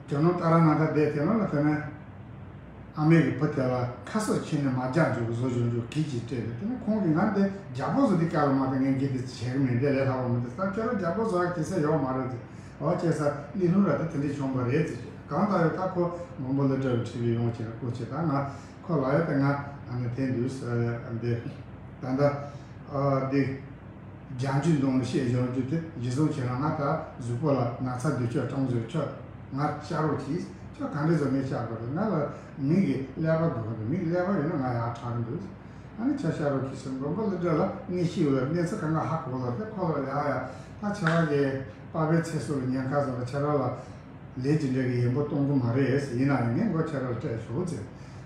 ཇོ་ནང་ཏཱ་ར་ནཱ་ཐ་བསྡད་དེ་ནང་ལ། དེ་ནས་ཨ་མས་གི་བུ་དེ་ལ་ཁ་གསབ་བྱས་ནས་མ་རྒྱག་འཇུག་བཟོ་འཇུག་འཇུག་གིས་ཀྱིས་སྤྲད་པས། དེ་ནས་ཁོང་གིས་ང་འདི་རྒྱལ་པོ་བཟོ་དུས་སྐབས་ལ་མ་གཏོགས་ངས་འདི་འདི་བྱེད་ཀྱི་མེད། འདི་ལས་སླ་པོ་མི་འདུག་ད་ཁྱོད་རང་རྒྱལ་པོ་བཟོ་ཡག་དུས་ཚོད་ཡོད་མ་རེད་ཟེར། འོ་བྱས་ཙང་གླེ་ལུང་ར་དེ་དེ་འདྲས་བྱུང་བ་རེད་ཟེར། གང་ལྟར་ཡང་ད་ཁོ་མགོན་པོ་ཀླུ་སྒྲུབ་ཁྲིད་ལས་ཡོང་བྱས་ནས་སྐུ་མཁྱེན། ད་ང་ཁོ་ལ་ཡོད་དེ། ང་ཨ་ནི་དེ་འདུག་ཟེར་འདི་ད་ལྟ་འདི། རྒྱན་གྱི་མདོ་ལ་བཤད་སྦྱོར་རྒྱུ་དེ་གཞི་བཟུང་བྱས་ན། ང་ད་གཟུགས་པོ་ལ་ན་ཚ་འདི་ཁྱོད་གྲོངས་ཟེར། ཁྱོད་ང་བཅར་རོགས་གྱིས། ཁྱོད་ག་འདྲས་བཟོ་ནས་བཅར་དགོས་རེད། ང་ལ་མི་གི་ཀླད་པ་དགོས་ཀྱི་འདུག་མི་གི་ཀླད་པ་ཡོད་ན་ང་ཡག་དྲག་གི་འདུག་ཨ་ནི་ཁྱོད་བཅར་རོགས་གྱིས་ཟེར། མགོན་པོ་ཀླུ་སྒྲུབ་ལ་གནས་ཤིག་ཡོད་ལ་གནས་ཚུལ་གང་ག་ཧ་གོ་ལ། དེ་ཁོ་ལ་ཡ་ཡ་ད་ཁྱེད་རང་གི་པ་ཕའི་ཚེ་སྲོག་ལ་ཉེན་ཁ་བཟོ་ལ་ཁྱེད་རང་ལ་ལས་ཅི་འདྲ་གི་ཡན་པོ་གཏོང་གི་མ་རེད། ཡིན་ན་ཡང་ངས་མགོ་ཁྱེད་རང་ལ་སྤྲད་ཆོག་ཟེར།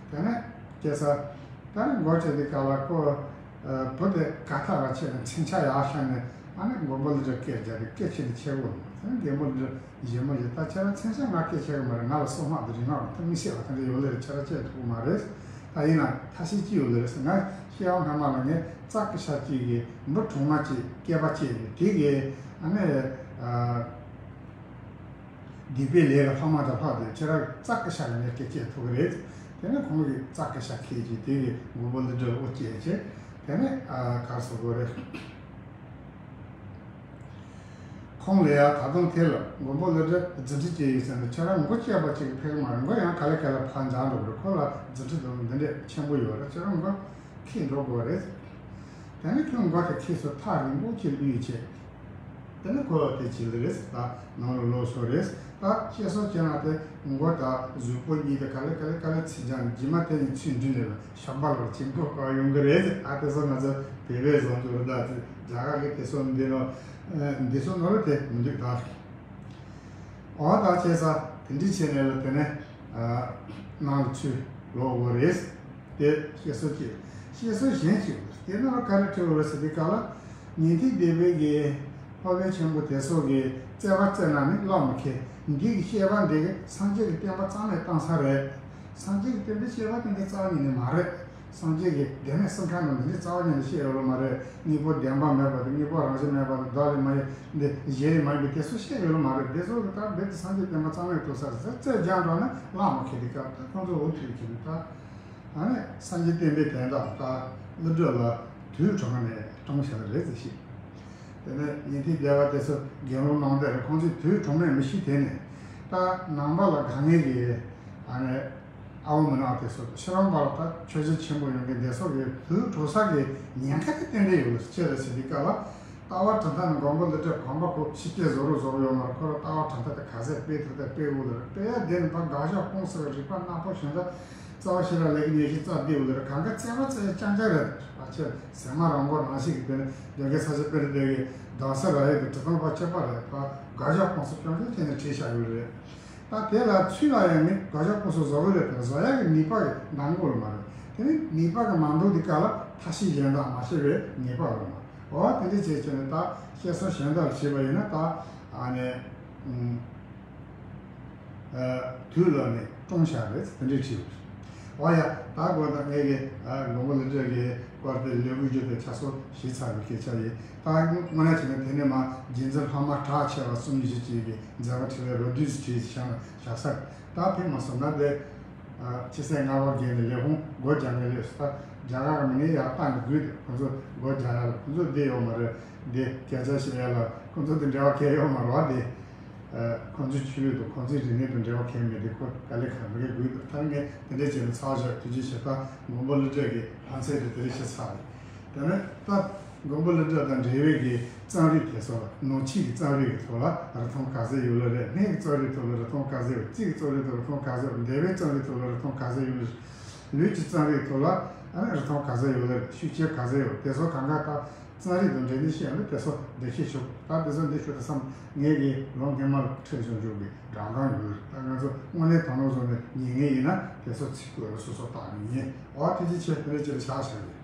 དེ་ནས་སྐྱེས་ས་ད་ནི་མགོ་ཁྱེར་དུས་སྐབས་ལ་ཁོ་བུ་དེ་དགའ་ཐག་ལ་ཆད་ནས་མཚོན་ཆ་ཡར་བཞག་ནས། ཨ་ནི་མགོན་པོ་ཀླུ་སྒྲུབ་སྐད་རྒྱག་གི་སྐད་ཆེ་ནས་ཆེ་བོ། དེ་ནས་མགོན་པོ་ཀླུ་སྒྲུབ་ཡིད་མོ་བྱས། ད་ཁྱེད་རང་མཚོན་ཆ་ང་སྐད་ཆེ་གི་མ་རེད། ང་ལ་སོ་སྔགས་དང་རིག་སྔགས་དང་མི་ཤེས་པ་དེ་འདྲ་ཡོད་ལེ་རེད། ཁྱེད་རང་བཤད་ཐུབ་ཀྱི་མ་རེད། ད་ཡིན་ན་ཐབས་ཤེས་ཅི་ཡོད་ལེ་རེད་ཟེར། ང་སྐྱེ་བ་སྔ་མ་ལ་ངས་ཙག་གི་ཤ་གཅིག་གིས་འབུ་གྲོག་མ་གཅིག་སྐྱེས་པ་སྐྱེས་ནས། དེ་གིས་ཨ་ནི་སྡིག་པའི་ལས་ལ་ལྷག་མ་དང་ལྷག་སྟེ་ཁྱེད་རང་ཙག་གི་ཤ་ལ་ངས་སྐད་ཆ་ཐུག་གི་རེད། དེ་ནས་ཁོང་གིས་ཙག་གི་ཤ་ཁྱེར་གྱིས་དེ་གིས་མགོན་པོ་ཀླུ་སྒྲུབ་དབུ་བསྐྱེད་བྱས། དེ་ནས་ག་རེ་ཟེར་དགོས་རེད། ཁོང་ལ་ཡ་ད་དུང་དེ་ལ་མགོན་པོ་ཀླུ་སྒྲུབ་རྫུ་འཕྲུལ་སྐྱེས་ཡོད་ཟེར་ནས། ཁྱེད་རང་མགོ་བཅད་པ་ཅིག་ཕེབས་མ་རེད། མགོ་ཡང་ག་ལེ་ག་ལེ་ཕར་འགྱངས་འགྲོ་གི་རེད། ཁོ་ལ་རྫུ་འཕྲུལ་དང་འདི་འདྲས་ཆེན་པོ་ཡོད་རེད། ཁྱེད་རང་མགོ་ཁྱེར་འགྲོ་དགོས་རེད། དེ་ནས་ཁོས་མགོ་དེ་ཁྱེར་སོང་། ཐག་རིང་པོ་ཅིག་བླུགས་བྱས། དེ་ནས་ཁོ་དེ་བྱས་ལེ་རེད་ཟེར། ད་ནང་ལ་ལོག་སོང་རེད། ད་བཤད་སྲོལ་བྱས་ན་དེ་མགོ་དང་གཟུགས་པོ་གཉིས་དེ་ག་ལེ་ག་ལེ་ག་ལེ་ཚིག་སྦྱངས། རྗེས་མ་དེ་ནས་ཚིག་འབྲུ་ནས་ལ་ཤོག་པ་ལ་ཅིག་མགོ་བཀག་ཡོང་གི་རེད་ཟེར། ཨ་དེ་ཚོ་ང་ཚོ་བོད་པའི་བཟོ་འདྲ་རེད། ད་དེ་རྒྱ་གར་གི་དེ་ཚོ་འདི་ནོ་འདི་ཚོ་ནོར་དེ་མི་འདུག་ད། འོ་ད་བྱས་ཙང་དེ་འདྲ་བྱས་ནས་ལ་དེ་ནས་ནང་ལ་ཚུར་ལོག་དགོས་རེད། དེ་བཤད་སྲོལ་གཅིག། བཤད་སྲོལ་གཞན་གཅིག་དེ་ནང་ལ་ག་རེ་བྲིས་ཡོད་རེད་ཟེར་དུས་སྐབས་ལ། ཉན་ཐོས་སྡེ་པའི་གི་སློབ་དཔོན་ཆེན་པོ་དེ་ཚོ་གིས་བརྩེ་བ་བརྩེ་ན་ནི་བླ་མ་མཁས། འདི་གི་བཤད་པ་འདི་གིས་སངས་རྒྱས་ཀྱི་བསྟན་པ་རྩ་མེད་བཏང་ས་རེད། སངས་རྒྱས་ཀྱི་བསྟན་པའི་བཤད་པ་དེ་འདི་རྩ་བ་ཉིད་ནས་མ་རེད། སངས་རྒྱས་ཀྱིས་བདེན་མེད་གསུམ་ཀ་ནང་འདི་འདྲའི་རྩ་བ་ཉིད་ནས་བཤད་ཡོད་ལ་མ་རེད། དངོས་པོ་བདེན་པ་མེད་པ་དང་། དངོས་པོ་རང་བཞིན་མེད་པ་དང་། བདག་ལས་མ་ཡིན་འདི་གཞན་ལས་མ་ཡིན་པའི་དེ་ཚོ་བཤད་ཡོད་ལ་མ་རེད། དེ་ཚོ་གི་ད་རྦད་དེ་སངས་རྒྱས་བསྟན་པ་རྩ་མེད་གཏོང་ས་རེད་ཟེར་རྩོད་རྒྱག་འགྲོ་ན་བླ་མ་མཁས་དེ་ག་ད་ཁོང་ཚོ་འུ་ཐུག་གི་ནི་ད། ཨ་ནི་སངས་རྒྱས་བསྟན་པའི་དན་རྟགས་ད་ཀླུ་སྒྲུབ་ལ་དུས་གྲངས་ནས་གྲོངས་བཞག་རེད་ཟེར་ཞིག། དེ་ནས་ཉན་ཐོས་སྡེ་པ་དེ་ཚོ་དགེ་སློང་ནང་བསྡད་རེད། ཁོང་ཚོས་དུས་གྲངས་མེད་མི་ཤེས། དེ་ནས་ད་ནང་པ་ལ་དཀའ་ངལ་གྱི་ཨ་ནི་ཨ་བོ་མི་ནག་དེ་ཚོ་ཕྱི་རང་པ་ལ་ད་ཆོས་རྒྱལ་ཆེན་པོ་ཡོང་གི་འདི་ཚོ་གི་དུས་གྲོངས་ས་གི་ཉེན་ཁ་དེ་ཏན་ཏན་ཡོད་ལ་ཅི་རེད་ཟེར་དུས་སྐབས་ལ། རྟ་བ་གྲུ་མཐའ་ནས་མགོན་པོ་ཀླུ་སྒྲུབ་གོམ་པ་ཁོ་ཕྱི་སྐད་བཟོ་རུ་བཟོ་རུ་ཡོད་མ་རེད། ཁོ་རང་རྟ་བ་གྲུ་མཐའ་དེ་ག་ཚད་སྤེལ་ཐུབ་ད་སྤེལ་དགོས་ལ་རེད། སྤེལ་ཡ་དེ་ནི་ཕར་དགག་བཞག་སྤོང་ས་གི་རིག་པ་སྣ་ཕོ་གཞན་དག་རྩ་བ་ཤེས་རབ་ལས་ཀྱི་ཉེར་ཞི་རྩ་བདེ་བོ་ལ་རེད། གང་ག་རྩད་པ་རྩད་རྐྱང་རྐྱང་རེད། ཕལ་ཆེར་ཟེར་མ་རང་མགོ་རང་ཤེས་ཀྱི་དེ་ནི་ལྡོག་ཁའི་ས་ཆ་དཔེ་རེད། དེ་གི་གདམས་ས་ར་ཡོད་དེ་གྲུ་ཐང་ཕར་ཆད་པ་རེད། ཕར་དགག་བཞག་སྤོང་ས་སྐྱོན་ཆ་ཆེ་ནས་བྲིས་བཞག་ཡོད་རེད། ད་དེ་ལ་ཚུལ་ལ་ཡང་ནི་དགག་བཞག་སྤོང་ས་བཟོ་གི་རེད། དེ་བཟོ་ཡ་གི་ནུས་པ་གི་འདང་དགོས་ལ་མ་རེད། དེ་ནི་ནུས་པ་གི་མ་འདུག་དེ་ག་ལ་ཐབས་ཤེས་གཞན་དག་མ་བྱས་པའི་ནུས་པ་ལ་མ་རེད། འོ་དེ་འདྲ་བྱས་བྱས་ནས་ད་བཤད་སྲོལ་གཞན་དག་བྱས་པ་ཡིན་ན་ད་ཨ་ནི་ཨུམ། ཨ་དུས་ལ་ནི་གྲོངས་བཞག་རེད། དེ་འདྲ་བྲིས་ཡོད། འོ་ཡ། ད་གོ་ད་ངས་ཀྱི་ཨ་མགོན་པོ་ཀླུ་སྒྲུབ་ཀྱི་སྐོར་དེ་ལས་འགུལ་རྒྱུ་དེ་ཆ་ཚོ་ཞིག་ཚར་བའི་སྐད་ཆ་ཡིན། ད་དངོས་གནས་བྱས་ན་དེ་ནས་མ་རྗེ་བཙུན་སློབ་མ་གྲགས་ཆེ་བ་གསུམ་བཞི་ཅིག་གི་མཛད་པ་ཁྲི་ལས་རོ་བསྡུས་སུ་བྲིས་བཞག་ན་བཞག་ས་ད་ཕེབས་མ་སོང་ན་དེ། ཨ་ཕྱི་ཚེས་ལྔ་པ་བརྒྱད་ནས་ལས་ཁུངས་སྒོ་རྒྱག་གི་རེད་ཟེར། རྒྱ་གར་མི་ངན་ཡར་བཏང་གི་དགོས་དེ་ཁོང་ཚོ་སྒོ་རྒྱག་ཡ་ལ་ཁོང་ཚོ་བསྡད་ཡོད་མ་རེད། འདི་སྐད་ཆ་བཤད་ཡ་ལ་ཁོང་ཚོ་དེ་འབྲེལ་བ་གལ་ཡོད་མ་རེད་བ། དེ་ཨ་ཁོང་ཚོའི་ཆོས་ལུགས་དང་ཁོང་ཚོའི་རིག་གནས་དང་འབྲེལ་བ་གལ་མེད་དེ་ཁོ་དཀའ་ལས་ཁག་མི་གའི་དགོས་དེ། ད་ངས་དེ་འདྲས་བྱས་ནས་ཚར་བཞག་དུས་ཀྱི་ཞེ་ད་མགོན་པོ་ཀླུ་སྒྲུབ་ཀྱི་ལྷ་མཚན་དེ་དེ་རིགས་ཤེས་ཚར་རེད། དེ་ནས་ད་མགོན་པོ་ཀླུ་སྒྲུབ་དང་འབྲེལ་བའི་གི་རྩོམ་རིག་དེ་ཚོ་ལ། ནང་ཆོས་ཀྱི་རྩོམ་རིག་གི་ཐོག་ལ་རིན་ཐང་ག་ཚོད་ཡོད་ལེ་རེད། སྣེ་གི་རྩོམ་རིག་ཐོག་ལ་རིན་ཐང་ག་ཚོད་ཡོད། རྩིས་ཀྱི་རྩོམ་རིག་ཐོག་ལ་རིན་ཐང་ག་ཚོད་ཡོད། འགྲེལ་པའི་རྩོམ་རིག་ཐོག་ལ་རིན་ཐང་ག་ཚོད་ཡོད་ལེ་རེད། ལུས་ཀྱི་རྩོམ་རིག་ཐོག་ལ་ཨ་ནི་རིན་ཐང་ག་ཚོད་ཡོད་ལེ་རེད། ཤུགས་རྐྱེན་ག་ཚོད་ཡོད། དེ་ཚོ་གང་ག་ད་རྩོམ་རིག་དང་འབྲེལ་ནས་བཤད་ཡོང་ན་དེ་ཚོ་འགྲེལ་བཤད་ཞུ། ད་དེ་ཚོ་འགྲེལ་ཞུ་དུས་ཙམ་ངེད་ཀྱི་ལོ་སྔོན་མ་ལ་འཁྲིད་བྱུང་བྱུང་གི་འགྲོ་སྟངས་ཡོད་རེད། ད་ང་ཚོ་དངོས་གནས་དོན་དག་བཟོ་ནས་ཉན་མཁན་ཡིན་ན་དེ་ཚོ་ཚིག་གི་སོ་སོ་བཏང་ནས་ཉན། འོ་དེ་ཅི་བྱེད། དེ་རེད། ཅི་རེད། ཆགས་བྱ་རེད།